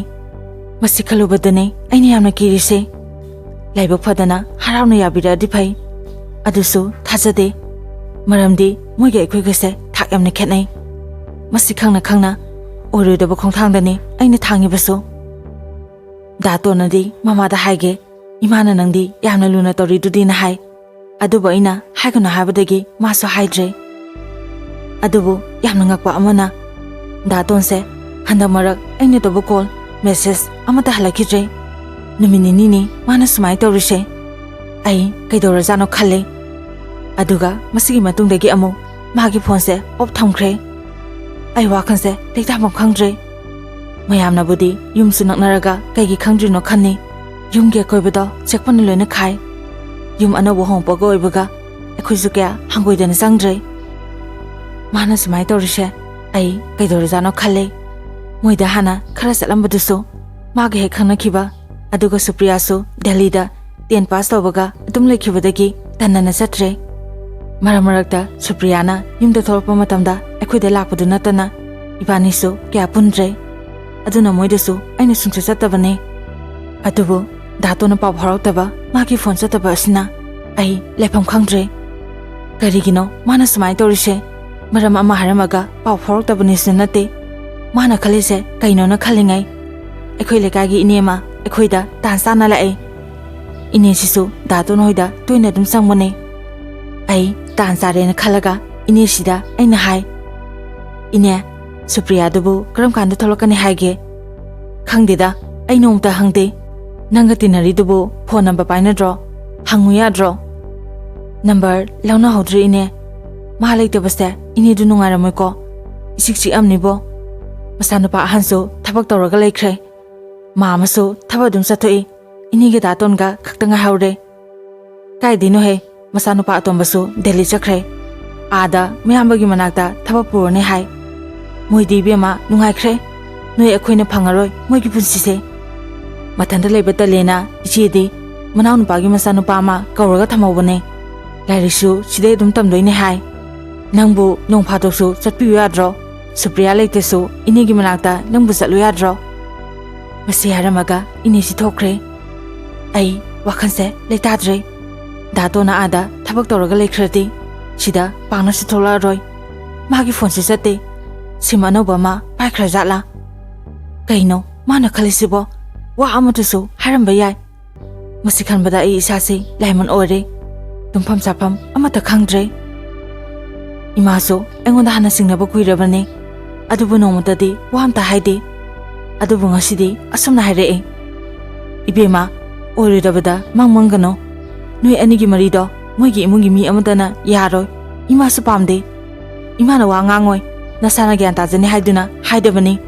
ꯃꯁꯤ ꯈꯜꯂꯨꯕꯗꯅꯦ ꯑꯩꯅ ꯌꯥꯝꯅ ꯀꯤꯔꯤꯁꯦ꯫ ꯂꯥꯏꯕꯛ ꯐꯗꯅ ꯍꯔꯥꯎꯅ ꯌꯥꯕꯤꯔꯛꯑꯗꯤ ꯐꯩ꯫ ꯑꯗꯨꯁꯨ ꯊꯥꯖꯗꯦ꯫ ꯃꯔꯝꯗꯤ ꯃꯣꯏꯒ ꯑꯩꯈꯣꯏꯒꯁꯦ ꯊꯥꯛ ꯌꯥꯝꯅ ꯈꯦꯠꯅꯩ꯫ ꯃꯁꯤ ꯈꯪꯅ ꯈꯪꯅ ꯑꯣꯏꯔꯣꯏꯗꯕ ꯈꯣꯡꯊꯥꯡꯗꯅꯤ ꯑꯩꯅ ꯊꯥꯡꯉꯤꯕꯁꯨ꯫ ꯗꯥ ꯇꯣꯟꯅꯗꯤ ꯃꯃꯥꯗ ꯍꯥꯏꯒꯦ, "ꯏꯃꯥꯅ ꯅꯪꯗꯤ ꯌꯥꯝꯅ ꯂꯨꯅ ꯇꯧꯔꯤꯗꯨꯗꯤꯅ" ꯍꯥꯏ꯫ ꯑꯗꯨꯕꯨ ꯑꯩꯅ ꯍꯥꯏꯒꯅꯨ ꯍꯥꯏꯕꯗꯒꯤ ꯃꯥꯁꯨ ꯍꯥꯏꯗ꯭ꯔꯦ꯫ ꯑꯗꯨꯕꯨ ꯌꯥꯝꯅ ꯉꯛꯄ ꯑꯃꯅ, ꯗꯥ ꯇꯣꯟꯁꯦ ꯍꯟꯗꯛ ꯃꯔꯛ ꯑꯩꯅ ꯇꯧꯕ ꯀꯣꯜ, ꯃꯦꯁꯦꯖ ꯑꯃꯠꯇ ꯍꯜꯂꯛꯈꯤꯗ꯭ꯔꯦ꯫ ꯅꯨꯃꯤꯠ ꯅꯤꯅꯤꯅꯤ ꯃꯥꯅ ꯁꯨꯃꯥꯏꯅ ꯇꯧꯔꯤꯁꯦ꯫ ꯑꯩ ꯀꯩꯗꯧꯔꯖꯥꯠꯅꯣ ꯈꯜꯂꯦ꯫ ꯑꯗꯨꯒ ꯃꯁꯤꯒꯤ ꯃꯇꯨꯡꯗꯒꯤ ꯑꯃꯨꯛ ꯃꯥꯒꯤ ꯐꯣꯟꯁꯦ ꯑꯣꯐ ꯊꯝꯈ꯭ꯔꯦ꯫ ꯑꯩ ꯋꯥꯈꯜꯁꯦ ꯂꯩꯇꯥꯐꯝ ꯈꯪꯗ꯭ꯔꯦ꯫ ꯃꯌꯥꯝꯅꯕꯨꯗꯤ ꯌꯨꯝꯁꯨ ꯅꯛꯅꯔꯒ ꯀꯩꯒꯤ ꯈꯪꯗ꯭ꯔꯤꯅꯣ ꯈꯟꯅꯤ꯫ ꯌꯨꯝꯒꯤ ꯑꯀꯣꯏꯕꯗꯣ ꯆꯦꯛꯄꯅ ꯂꯣꯏꯅ ꯈꯥꯏ꯫ ꯌꯨꯝ ꯑꯅꯧꯕ ꯍꯣꯡꯄꯒ ꯑꯣꯏꯕꯒ ꯑꯩꯈꯣꯏꯁꯨ ꯀꯌꯥ ꯍꯪꯒꯣꯏꯗꯅ ꯆꯪꯗ꯭ꯔꯦ꯫ ꯃꯥꯅ ꯁꯨꯃꯥꯏꯅ ꯇꯧꯔꯤꯁꯦ ꯑꯩ ꯀꯩꯗꯧꯔꯖꯥꯠꯅꯣ ꯈꯜꯂꯦ꯫ ꯃꯣꯏꯗ ꯍꯥꯟꯅ ꯈꯔ ꯆꯠꯂꯝꯕꯗꯨꯁꯨ ꯃꯥꯒ ꯍꯦꯛ ꯈꯪꯅꯈꯤꯕ, ꯑꯗꯨꯒ ꯁꯨꯄ꯭ꯔꯤꯌꯥꯁꯨ ꯗꯦꯜꯂꯤꯗ ꯇꯦꯟ ꯄꯥꯁ ꯇꯧꯕꯒ ꯑꯗꯨꯝ ꯂꯩꯈꯤꯕꯗꯒꯤ ꯇꯟꯅꯅ ꯆꯠꯇ꯭ꯔꯦ꯫ ꯃꯔꯛ ꯃꯔꯛꯇ ꯁꯨꯄ꯭ꯔꯤꯌꯥꯅ ꯌꯨꯝꯗ ꯊꯣꯛꯂꯛꯄ ꯃꯇꯝꯗ ꯑꯩꯈꯣꯏꯗ ꯂꯥꯛꯄꯗꯨ ꯅꯠꯇꯅ ꯏꯕꯥꯅꯤꯁꯨ ꯀꯌꯥ ꯄꯨꯟꯗ꯭ꯔꯦ꯫ ꯑꯗꯨꯅ ꯃꯣꯏꯗꯁꯨ ꯑꯩꯅ ꯁꯨꯡꯆꯠ ꯆꯠꯇꯕꯅꯦ꯫ ꯑꯗꯨꯕꯨ ꯗꯥꯇꯣꯅ ꯄꯥꯎ ꯐꯥꯎꯔꯛꯇꯕ, ꯃꯥꯒꯤ ꯐꯣꯟ ꯆꯠꯇꯕ ꯑꯁꯤꯅ ꯑꯩ ꯂꯩꯐꯝ ꯈꯪꯗ꯭ꯔꯦ꯫ ꯀꯔꯤꯒꯤꯅꯣ ꯃꯥꯅ ꯁꯨꯃꯥꯏꯅ ꯇꯧꯔꯤꯁꯦ? ꯃꯔꯝ ꯑꯃ ꯍꯥꯏꯔꯝꯃꯒ ꯄꯥꯎ ꯐꯥꯎꯔꯛꯇꯕꯅꯤꯁꯨ ꯅꯠꯇꯦ꯫ ꯃꯥꯅ ꯈꯜꯂꯤꯁꯦ ꯀꯩꯅꯣꯅ ꯈꯜꯂꯤꯉꯩ, ꯑꯩꯈꯣꯏ ꯂꯩꯀꯥꯏꯒꯤ ꯏꯅꯦ ꯑꯃ ꯑꯩꯈꯣꯏꯗ ꯇꯥꯟ ꯆꯥꯅ ꯂꯥꯛꯑꯦ꯫ ꯏꯅꯦꯁꯤꯁꯨ ꯗꯥꯇꯣꯟ ꯍꯣꯏꯗ ꯇꯣꯏꯅ ꯑꯗꯨꯝ ꯆꯪꯕꯅꯦ꯫ ꯑꯩ ꯇꯥꯟ ꯆꯥꯔꯦꯅ ꯈꯜꯂꯒ ꯏꯅꯦꯁꯤꯗ ꯑꯩꯅ ꯍꯥꯏ, "ꯏꯅꯦ, ꯁꯨꯄ꯭ꯔꯤꯌꯥꯗꯨꯕꯨ ꯀꯔꯝ ꯀꯥꯟꯗ ꯊꯣꯛꯂꯛꯀꯅꯤ ꯍꯥꯏꯒꯦ?" "ꯈꯪꯗꯦꯗ, ꯑꯩ ꯅꯣꯡꯃꯇ ꯍꯪꯗꯦ꯫ ꯅꯪꯒ ꯇꯤꯟꯅꯔꯤꯗꯨꯕꯨ ꯐꯣꯟ ꯅꯝꯕꯔ ꯄꯥꯏꯅꯗ꯭ꯔꯣ? ꯍꯪꯉꯨ ꯌꯥꯗ꯭ꯔꯣ?" "ꯅꯝꯕꯔ ꯂꯧꯅꯍꯧꯗ꯭ꯔꯦ ꯏꯅꯦ꯫ ꯃꯥ ꯂꯩꯇꯕꯁꯦ ꯏꯅꯦꯗꯨ ꯅꯨꯡꯉꯥꯏꯔꯝꯃꯣꯏꯀꯣ꯫ ꯏꯆꯤꯛ ꯆꯤꯛꯑꯝꯅꯤꯕꯣ꯫ ꯃꯆꯥꯅꯨꯄꯥ ꯑꯍꯟꯁꯨ ꯊꯕꯛ ꯇꯧꯔꯒ ꯂꯩꯈ꯭ꯔꯦ꯫ ꯃꯥ ꯑꯃꯁꯨ ꯊꯕꯛ ꯑꯗꯨꯝ ꯆꯠꯊꯣꯛꯏ꯫ ꯏꯅꯦꯒ ꯗꯥꯇꯣꯟꯒ ꯈꯛꯇ ꯉꯥꯏꯍꯧꯔꯦ꯫" "ꯀꯥꯏꯗꯩꯅꯣꯍꯦ, ꯃꯆꯥꯅꯨꯄꯥ ꯑꯇꯣꯝꯕꯁꯨ ꯗꯦꯜꯂꯤ ꯆꯠꯈ꯭ꯔꯦ꯫ ꯑꯥꯗ ꯃꯌꯥꯝꯕꯒꯤ ꯃꯅꯥꯛꯇ ꯊꯕꯛ ꯄꯨꯔꯅꯤ ꯍꯥꯏ꯫ ꯃꯣꯏꯗꯤ ꯏꯕꯦꯝꯃ ꯅꯨꯡꯉꯥꯏꯈ꯭ꯔꯦ꯫ ꯅꯣꯏ ꯑꯩꯈꯣꯏꯅ ꯐꯪꯉꯔꯣꯏ ꯃꯣꯏꯒꯤ ꯄꯨꯟꯁꯤꯁꯦ꯫ ꯃꯊꯟꯇ ꯂꯩꯕ ꯇꯜꯂꯦꯅ ꯏꯆꯦꯗꯤ ꯃꯅꯥꯎꯅꯨꯄꯥꯒꯤ ꯃꯆꯥꯅꯨꯄꯥ ꯑꯃ ꯀꯧꯔꯒ ꯊꯝꯍꯧꯕꯅꯦ꯫ ꯂꯥꯏꯔꯤꯛꯁꯨ ꯁꯤꯗꯩ ꯑꯗꯨꯝ ꯇꯝꯗꯣꯏꯅꯦ ꯍꯥꯏ꯫ ꯅꯪꯕꯨ ꯅꯣꯡ ꯐꯥꯗꯣꯛꯁꯨ ꯆꯠꯄꯤꯌꯨ ꯌꯥꯗ꯭ꯔꯣ? ꯁꯨꯄ꯭ꯔꯤꯌꯥ ꯂꯩꯇ꯭ꯔꯁꯨ ꯏꯅꯦꯒꯤ ꯃꯅꯥꯛꯇ ꯅꯪꯕꯨ ꯆꯠꯂꯨ ꯌꯥꯗ꯭ꯔꯣ?" ꯃꯁꯤ ꯍꯥꯏꯔꯝꯃꯒ ꯏꯅꯦꯁꯤ ꯊꯣꯛꯈ꯭ꯔꯦ꯫ ꯑꯩ ꯋꯥꯈꯜꯁꯦ ꯂꯩꯇꯥꯗ꯭ꯔꯦ꯫ ꯗꯥ ꯇꯣꯟꯅ ꯑꯥꯗ ꯊꯕꯛ ꯇꯧꯔꯒ ꯂꯩꯈ꯭ꯔꯗꯤ ꯁꯤꯗ ꯄꯥꯛꯅꯁꯨ ꯊꯣꯛꯂꯛꯑꯔꯣꯏ꯫ ꯃꯥꯒꯤ ꯐꯣꯟꯁꯨ ꯆꯠꯇꯦ꯫ ꯁꯤꯝ ꯑꯅꯧꯕ ꯑꯃ ꯄꯥꯏꯈ꯭ꯔꯖꯥꯠꯂꯥ? ꯀꯩꯅꯣ ꯃꯥꯅ ꯈꯜꯂꯤꯁꯤꯕꯣ? ꯋꯥ ꯑꯃꯠꯇꯁꯨ ꯍꯥꯏꯔꯝꯕ ꯌꯥꯏ꯫ ꯃꯁꯤ ꯈꯟꯕꯗ ꯑꯩ ꯏꯁꯥꯁꯤ ꯂꯥꯏꯃꯟ ꯑꯣꯏꯔꯦ꯫ ꯇꯨꯝꯐꯝ ꯆꯥꯐꯝ ꯑꯃꯠꯇ ꯈꯪꯗ꯭ꯔꯦ꯫ ꯏꯃꯥꯁꯨ ꯑꯩꯉꯣꯟꯗ ꯍꯥꯟꯅ ꯁꯤꯡꯅꯕ ꯀꯨꯏꯔꯕꯅꯤ, ꯑꯗꯨꯕꯨ ꯅꯣꯡꯃꯇꯗꯤ ꯋꯥ ꯑꯝꯇ ꯍꯥꯏꯗꯦ꯫ ꯑꯗꯨꯕꯨ ꯉꯁꯤꯗꯤ ꯑꯁꯨꯝꯅ ꯍꯥꯏꯔꯛꯑꯦ, "ꯏꯕꯦꯝꯃ, ꯑꯣꯏꯔꯣꯏꯗꯕꯗ ꯃꯪ ꯃꯪꯒꯅꯨ꯫ ꯅꯣꯏ ꯑꯅꯤꯒꯤ ꯃꯔꯤꯗꯣ ꯃꯣꯏꯒꯤ ꯏꯃꯨꯡꯒꯤ ꯃꯤ ꯑꯃꯠꯇꯅ ꯌꯥꯔꯣꯏ꯫ ꯏꯃꯥꯁꯨ ꯄꯥꯝꯗꯦ꯫ ꯏꯃꯥꯅ ꯋꯥ ꯉꯥꯡꯉꯣꯏ, ꯅꯁꯥꯅ ꯒ꯭ꯌꯥꯟ ꯇꯥꯖꯅꯤ ꯍꯥꯏꯗꯨꯅ ꯍꯥꯏꯗꯕꯅꯤ꯫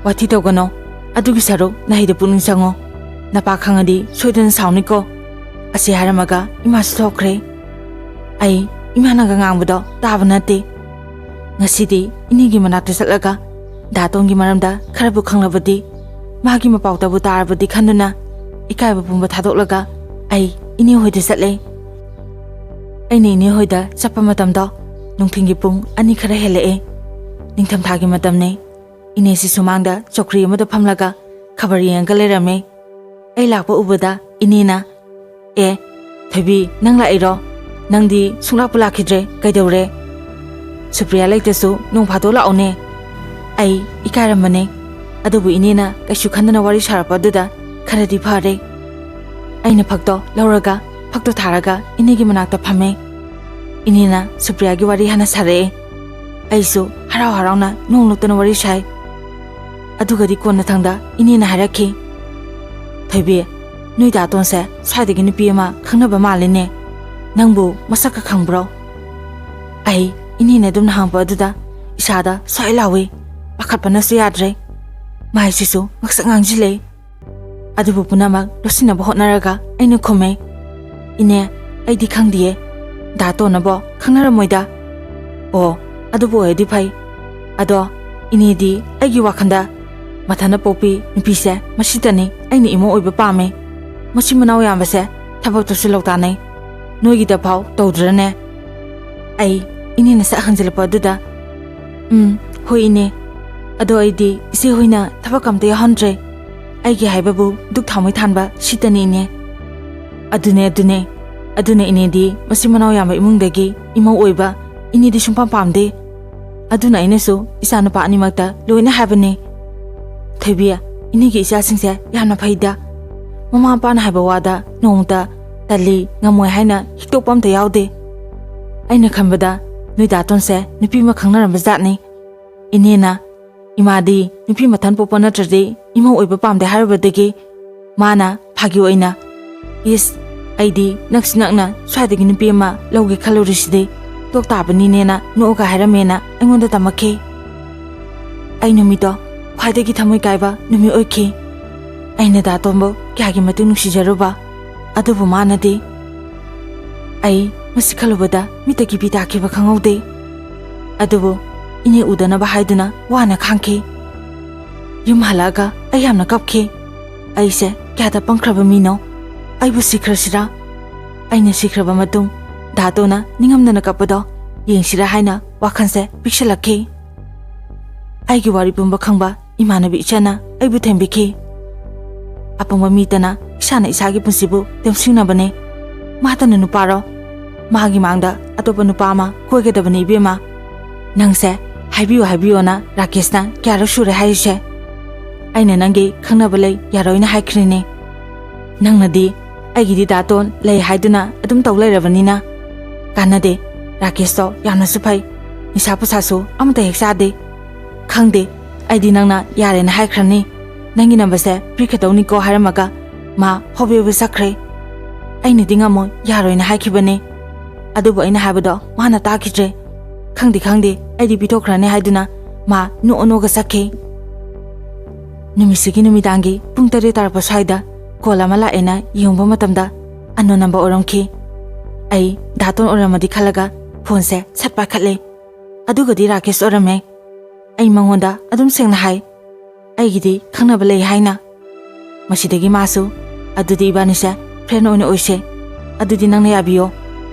ꯋꯥꯊꯤ ꯇꯧꯒꯅꯨ꯫ ꯑꯗꯨꯒꯤ ꯁꯔꯨꯛ ꯅꯍꯩꯗ ꯄꯨꯛꯅꯤꯡ ꯆꯪꯉꯣ꯫ ꯅꯄꯥ ꯈꯪꯉꯗꯤ ꯁꯣꯏꯗꯅ ꯁꯥꯎꯅꯤꯀꯣ"꯫ ꯑꯁꯤ ꯍꯥꯏꯔꯝꯃꯒ ꯏꯃꯥꯁꯨ ꯊꯣꯛꯈ꯭ꯔꯦ꯫ ꯑꯩ ꯏꯃꯥꯅꯒ ꯉꯥꯡꯕꯗꯣ ꯇꯥꯕ ꯅꯠꯇꯦ꯫ ꯉꯁꯤꯗꯤ ꯏꯅꯦꯒꯤ ꯃꯅꯥꯛꯇ ꯆꯠꯂꯒ ꯗꯥ ꯇꯣꯟꯒꯤ ꯃꯔꯝꯗ ꯈꯔꯕꯨ ꯈꯪꯂꯕꯗꯤ, ꯃꯥꯒꯤ ꯃꯄꯥꯎꯇꯕꯨ ꯇꯥꯔꯕꯗꯤ ꯈꯟꯗꯨꯅ ꯏꯀꯥꯏꯕ ꯄꯨꯝꯕ ꯊꯥꯗꯣꯛꯂꯒ ꯑꯩ ꯏꯅꯦ ꯍꯣꯏꯗ ꯆꯠꯂꯦ꯫ ꯑꯩꯅ ꯏꯅꯦ ꯍꯣꯏꯗ ꯆꯠꯄ ꯃꯇꯝꯗꯣ ꯅꯨꯡꯊꯤꯜꯒꯤ ꯄꯨꯡ ꯑꯅꯤ ꯈꯔ ꯍꯦꯜꯂꯛꯑꯦ꯫ ꯅꯤꯡꯊꯝꯊꯥꯒꯤ ꯃꯇꯝꯅꯦ꯫ ꯏꯅꯦꯁꯤ ꯁꯨꯃꯥꯡꯗ ꯆꯧꯀ꯭ꯔꯤ ꯑꯃꯗ ꯐꯝꯂꯒ ꯈꯕꯔ ꯌꯦꯡꯉꯒ ꯂꯩꯔꯝꯃꯦ꯫ ꯑꯩ ꯂꯥꯛꯄ ꯎꯕꯗ ꯏꯅꯦꯅ, "ꯑꯦ, ꯊꯣꯏꯕꯤ, ꯅꯪ ꯂꯥꯛꯏꯔꯣ? ꯅꯪꯗꯤ ꯁꯨꯡꯂꯥꯛꯄꯨ ꯂꯥꯛꯈꯤꯗ꯭ꯔꯦ, ꯀꯩꯗꯧꯔꯦ? ꯁꯨꯄ꯭ꯔꯤꯌꯥ ꯂꯩꯇꯁꯨ ꯅꯣꯡ ꯐꯥꯗꯣꯛ ꯂꯥꯛꯑꯣꯅꯦ"꯫ ꯑꯩ ꯏꯀꯥꯏꯔꯝꯕꯅꯦ, ꯑꯗꯨꯕꯨ ꯏꯅꯦꯅ ꯀꯩꯁꯨ ꯈꯟꯗꯅ ꯋꯥꯔꯤ ꯁꯥꯔꯛꯄ ꯑꯗꯨꯗ ꯈꯔꯗꯤ ꯐꯔꯦ꯫ ꯑꯩꯅ ꯐꯛꯇꯣ ꯂꯧꯔꯒ ꯐꯛꯇꯣ ꯊꯥꯔꯒ ꯏꯅꯦꯒꯤ ꯃꯅꯥꯛꯇ ꯐꯝꯃꯦ꯫ ꯏꯅꯦꯅ ꯁꯨꯄ꯭ꯔꯤꯌꯥꯒꯤ ꯋꯥꯔꯤ ꯍꯥꯟꯅ ꯁꯥꯔꯛꯑꯦ꯫ ꯑꯩꯁꯨ ꯍꯔꯥꯎ ꯍꯔꯥꯎꯅ ꯅꯣꯡ ꯅꯣꯛꯇꯅ ꯋꯥꯔꯤ ꯁꯥꯏ꯫ ꯑꯗꯨꯒꯗꯤ ꯀꯣꯟꯅꯊꯪꯗ ꯏꯅꯦꯅ ꯍꯥꯏꯔꯛꯈꯤ, "ꯊꯣꯏꯕꯤ, ꯅꯣꯏ ꯗꯥ ꯇꯣꯟꯁꯦ ꯁ꯭ꯋꯥꯏꯗꯒꯤ ꯅꯨꯄꯤ ꯑꯃ ꯈꯪꯅꯕ ꯃꯥꯜꯂꯤꯅꯦ꯫ ꯅꯪꯕꯨ ꯃꯁꯛꯀ ꯈꯪꯕ꯭ꯔꯣ?" ꯑꯩ ꯏꯅꯦꯅ ꯑꯗꯨꯝꯅ ꯍꯪꯕ ꯑꯗꯨꯗ ꯏꯁꯥꯗ ꯁ꯭ꯋꯥꯏ ꯂꯥꯎꯏ꯫ ꯄꯥꯈꯠꯄꯅꯁꯨ ꯌꯥꯗ꯭ꯔꯦ꯫ ꯃꯥꯏꯁꯤꯁꯨ ꯉꯛꯁꯛ ꯉꯥꯡꯁꯤꯜꯂꯦ꯫ ꯑꯗꯨꯕꯨ ꯄꯨꯝꯅꯃꯛ ꯂꯣꯠꯁꯤꯟꯅꯕ ꯍꯣꯠꯅꯔꯒ ꯑꯩꯅ ꯈꯨꯝꯃꯦ, "ꯏꯅꯦ, ꯑꯩꯗꯤ ꯈꯪꯗꯤꯌꯦ꯫ ꯗꯥ ꯇꯣꯟꯅꯕꯣ ꯈꯪꯅꯔꯝꯃꯣꯏꯗ"꯫ "ꯑꯣ, ꯑꯗꯨꯕꯨ ꯑꯣꯏꯔꯗꯤ ꯐꯩ꯫ ꯑꯗꯣ ꯏꯅꯦꯗꯤ ꯑꯩꯒꯤ ꯋꯥꯈꯜꯗ ꯃꯊꯟꯇ ꯄꯣꯛꯄꯤ ꯅꯨꯄꯤꯁꯦ ꯃꯁꯤꯇꯅꯤ ꯑꯩꯅ ꯏꯃꯧ ꯑꯣꯏꯕ ꯄꯥꯝꯃꯦ꯫ ꯃꯆꯤꯟ ꯃꯅꯥꯎ ꯌꯥꯝꯕꯁꯦ ꯊꯕꯛꯇꯁꯨ ꯂꯧ ꯇꯥꯅꯩ꯫ ꯅꯣꯏꯒꯤꯗ ꯐꯥꯎ ꯇꯧꯗ꯭ꯔꯅꯦ?" ꯑꯩ ꯏꯅꯦꯅ ꯁꯛ ꯍꯟꯖꯤꯜꯂꯛꯄ ꯑꯗꯨꯗ, "ꯎꯝ, ꯍꯣꯏ ꯏꯅꯦ꯫ ꯑꯗꯣ ꯑꯩꯗꯤ ꯏꯆꯦ ꯍꯣꯏꯅ ꯊꯕꯛ ꯑꯝꯇ ꯌꯥꯎꯍꯟꯗ꯭ꯔꯦ꯫ ꯑꯩꯒꯤ ꯍꯥꯏꯕꯕꯨ ꯗꯨꯛ ꯊꯥꯎꯃꯩ ꯊꯥꯟꯕ ꯁꯤꯇꯅꯤ, ꯏꯅꯦ꯫ ꯑꯗꯨꯅꯦ, ꯑꯗꯨꯅꯦ꯫ ꯑꯗꯨꯅ ꯏꯅꯦꯗꯤ ꯃꯆꯤꯟ ꯃꯅꯥꯎ ꯌꯥꯝꯕ ꯏꯃꯨꯡꯗꯒꯤ ꯏꯃꯧ ꯑꯣꯏꯕ ꯏꯅꯦꯗꯤ ꯁꯨꯡꯄꯥꯝ ꯄꯥꯝꯗꯦ꯫ ꯑꯗꯨꯅ ꯑꯩꯅꯁꯨ ꯏꯆꯥꯅꯨꯄꯥ ꯑꯅꯤꯃꯛꯇ ꯂꯣꯏꯅ ꯍꯥꯏꯕꯅꯦ꯫ "ꯊꯣꯏꯕꯤ, ꯏꯅꯦꯒꯤ ꯏꯆꯥꯁꯤꯡꯁꯦ ꯌꯥꯝꯅ ꯐꯩꯗ꯫ ꯃꯃꯥ ꯃꯄꯥꯅ ꯍꯥꯏꯕ ꯋꯥꯗ ꯅꯣꯡꯃꯇ ꯇꯜꯂꯤ, ꯉꯝꯃꯣꯏ ꯍꯥꯏꯅ ꯍꯤꯛꯇꯣꯛꯄ ꯑꯝꯇ ꯌꯥꯎꯗꯦ꯫ ꯑꯩꯅ ꯈꯟꯕꯗ ꯅꯣꯏ ꯗꯥꯇꯣꯟꯁꯦ ꯅꯨꯄꯤ ꯑꯃ ꯈꯪꯅꯔꯝꯕ ꯖꯥꯠꯅꯤ꯫ ꯏꯅꯦꯅ, ꯏꯃꯥꯗꯤ ꯅꯨꯄꯤ ꯃꯊꯟ ꯄꯣꯛꯄ ꯅꯠꯇ꯭ꯔꯗꯤ ꯏꯃꯧ ꯑꯣꯏꯕ ꯄꯥꯝꯗꯦ ꯍꯥꯏꯔꯨꯕꯗꯒꯤ ꯃꯥꯅ ꯐꯥꯒꯤ ꯑꯣꯏꯅ, 'ꯏꯁ, ꯑꯩꯗꯤ ꯅꯛꯁꯨ ꯅꯛꯅ ꯁ꯭ꯋꯥꯏꯗꯒꯤ ꯅꯨꯄꯤ ꯑꯃ ꯂꯧꯒꯦ ꯈꯜꯂꯨꯔꯤꯁꯤꯗꯤ ꯇꯣꯛ ꯇꯥꯕꯅꯤꯅꯦꯅ' ꯅꯣꯛꯑꯒ ꯍꯥꯏꯔꯝꯃꯦꯅ ꯑꯩꯉꯣꯟꯗ ꯇꯝꯃꯛꯈꯤ꯫ ꯑꯩ ꯅꯨꯃꯤꯠꯇꯣ ꯈ꯭ꯋꯥꯏꯗꯒꯤ ꯊꯃꯣꯏ ꯀꯥꯏꯕ ꯅꯨꯃꯤꯠ ꯑꯣꯏꯈꯤ꯫ ꯑꯩꯅ ꯗꯥꯇꯣꯟꯕꯨ ꯀꯌꯥꯒꯤ ꯃꯇꯤꯛ ꯅꯨꯡꯁꯤꯖꯔꯨꯕ, ꯑꯗꯨꯕꯨ ꯃꯥꯅꯗꯤ꯫ ꯑꯩ ꯃꯁꯤ ꯈꯜꯂꯨꯕꯗ ꯃꯤꯠꯇꯒꯤ ꯄꯤ ꯇꯥꯈꯤꯕ ꯈꯪꯍꯧꯗꯦ꯫ ꯑꯗꯨꯕꯨ ꯏꯅꯦ ꯎꯗꯅꯕ ꯍꯥꯏꯗꯨꯅ ꯋꯥꯅ ꯈꯥꯡꯈꯤ꯫ ꯌꯨꯝ ꯍꯜꯂꯛꯑꯒ ꯑꯩ ꯌꯥꯝꯅ ꯀꯞꯈꯤ꯫ ꯑꯩꯁꯦ ꯀꯌꯥꯗ ꯄꯪꯈ꯭ꯔꯕ ꯃꯤꯅꯣ? ꯑꯩꯕꯨ ꯁꯤꯈ꯭ꯔꯁꯤꯔꯥ? ꯑꯩꯅ ꯁꯤꯈ꯭ꯔꯕ ꯃꯇꯨꯡ ꯗꯥꯇꯣꯅ ꯅꯤꯡꯉꯝꯗꯅ ꯀꯞꯄꯗꯣ ꯌꯦꯡꯁꯤꯔꯥ ꯍꯥꯏꯅ ꯋꯥꯈꯜꯁꯦ ꯄꯤꯛꯁꯜꯂꯛꯈꯤ꯫ ꯑꯩꯒꯤ ꯋꯥꯔꯤ ꯄꯨꯝꯕ ꯈꯪꯕ ꯏꯃꯥꯟꯅꯕꯤ ꯏꯆꯟꯅ ꯑꯩꯕꯨ ꯊꯦꯝꯕꯤꯈꯤ꯫ "ꯑꯄꯪꯕ ꯃꯤꯇꯅ ꯏꯁꯥꯅ ꯏꯁꯥꯒꯤ ꯄꯨꯟꯁꯤꯕꯨ ꯇꯦꯝꯁꯤꯡꯅꯕꯅꯦ꯫ ꯃꯥꯇꯅ ꯅꯨꯄꯥꯔꯣ? ꯃꯥꯒꯤ ꯃꯥꯡꯗ ꯑꯇꯣꯞꯄ ꯅꯨꯄꯥ ꯑꯃ ꯀꯣꯏꯒꯗꯕꯅꯤ ꯏꯕꯦꯝꯃ꯫ ꯅꯪꯁꯦ ꯍꯥꯏꯕꯤꯌꯨ ꯍꯥꯏꯕꯤꯌꯣꯅ ꯔꯥꯀꯦꯁꯅ ꯀꯌꯥꯔꯛ ꯁꯨꯔꯦ ꯍꯥꯏꯔꯤꯁꯦ꯫ ꯑꯩꯅ ꯅꯪꯒꯤ ꯈꯪꯅꯕ ꯂꯩ ꯌꯥꯔꯣꯏꯅ ꯍꯥꯏꯈ꯭ꯔꯤꯅꯦ꯫ ꯅꯪꯅꯗꯤ ꯑꯩꯒꯤꯗꯤ ꯗꯥꯇꯣꯟ ꯂꯩ ꯍꯥꯏꯗꯨꯅ ꯑꯗꯨꯝ ꯇꯧ ꯂꯩꯔꯕꯅꯤꯅ ꯀꯥꯟꯅꯗꯦ꯫ ꯔꯥꯀꯦꯁꯇꯣ ꯌꯥꯝꯅꯁꯨ ꯐꯩ, ꯅꯤꯁꯥ ꯄꯨꯁꯥꯁꯨ ꯑꯃꯠꯇ ꯍꯦꯛ ꯆꯥꯗꯦ꯫ ꯈꯪꯗꯦ, ꯑꯩꯗꯤ ꯅꯪꯅ ꯌꯥꯔꯦꯅ ꯍꯥꯏꯈ꯭ꯔꯅꯤ, ꯅꯪꯒꯤ ꯅꯝꯕꯔꯁꯦ ꯄꯤꯈ꯭ꯔꯗꯧꯅꯤꯀꯣ" ꯍꯥꯏꯔꯝꯃꯒ ꯃꯥ ꯍꯣꯕꯦ ꯍꯣꯕꯦ ꯆꯠꯈ꯭ꯔꯦ꯫ ꯑꯩꯅꯗꯤ ꯉꯝꯃꯣꯏ, ꯌꯥꯔꯣꯏꯅ ꯍꯥꯏꯈꯤꯕꯅꯦ꯫ ꯑꯗꯨꯕꯨ ꯑꯩꯅ ꯍꯥꯏꯕꯗꯣ ꯃꯥꯅ ꯇꯥꯈꯤꯗ꯭ꯔꯦ꯫ "ꯈꯪꯗꯦ, ꯈꯪꯗꯦ, ꯑꯩꯗꯤ ꯄꯤꯊꯣꯛꯈ꯭ꯔꯅꯤ" ꯍꯥꯏꯗꯨꯅ ꯃꯥ ꯅꯣꯛꯑ ꯅꯣꯛꯑꯒ ꯆꯠꯈꯤ꯫ ꯅꯨꯃꯤꯠꯁꯤꯒꯤ ꯅꯨꯃꯤꯗꯥꯡꯒꯤ ꯄꯨꯡ ꯇꯔꯦꯠ ꯇꯥꯔꯛꯄ ꯁ꯭ꯋꯥꯏꯗ ꯀꯣꯜ ꯑꯃ ꯂꯥꯛꯑꯦꯅ ꯌꯦꯡꯕ ꯃꯇꯝꯗ ꯑꯟꯅꯣꯟ ꯅꯝꯕꯔ ꯑꯣꯏꯔꯝꯈꯤ꯫ ꯑꯩ ꯗꯥꯇꯣꯟ ꯑꯣꯏꯔꯝꯃꯗꯤ ꯈꯜꯂꯒ ꯐꯣꯟꯁꯦ ꯁꯠ ꯄꯥꯏꯈꯠꯂꯦ꯫ ꯑꯗꯨꯒꯗꯤ ꯔꯥꯀꯦꯁ ꯑꯣꯏꯔꯝꯃꯦ꯫ ꯑꯩ ꯃꯉꯣꯟꯗ ꯑꯗꯨꯝ ꯁꯦꯡꯅ ꯍꯥꯏ, "ꯑꯩꯒꯤꯗꯤ ꯈꯪꯅꯕ ꯂꯩ" ꯍꯥꯏꯅ꯫ ꯃꯁꯤꯗꯒꯤ ꯃꯥꯁꯨ, "ꯑꯗꯨꯗꯤ ꯏꯕꯥꯅꯤꯁꯦ ꯐ꯭ꯔꯦꯟ ꯑꯣꯏꯅ ꯑꯣꯏꯁꯦ꯫ ꯑꯗꯨꯗꯤ ꯅꯪꯅ ꯌꯥꯕꯤꯌꯣ꯫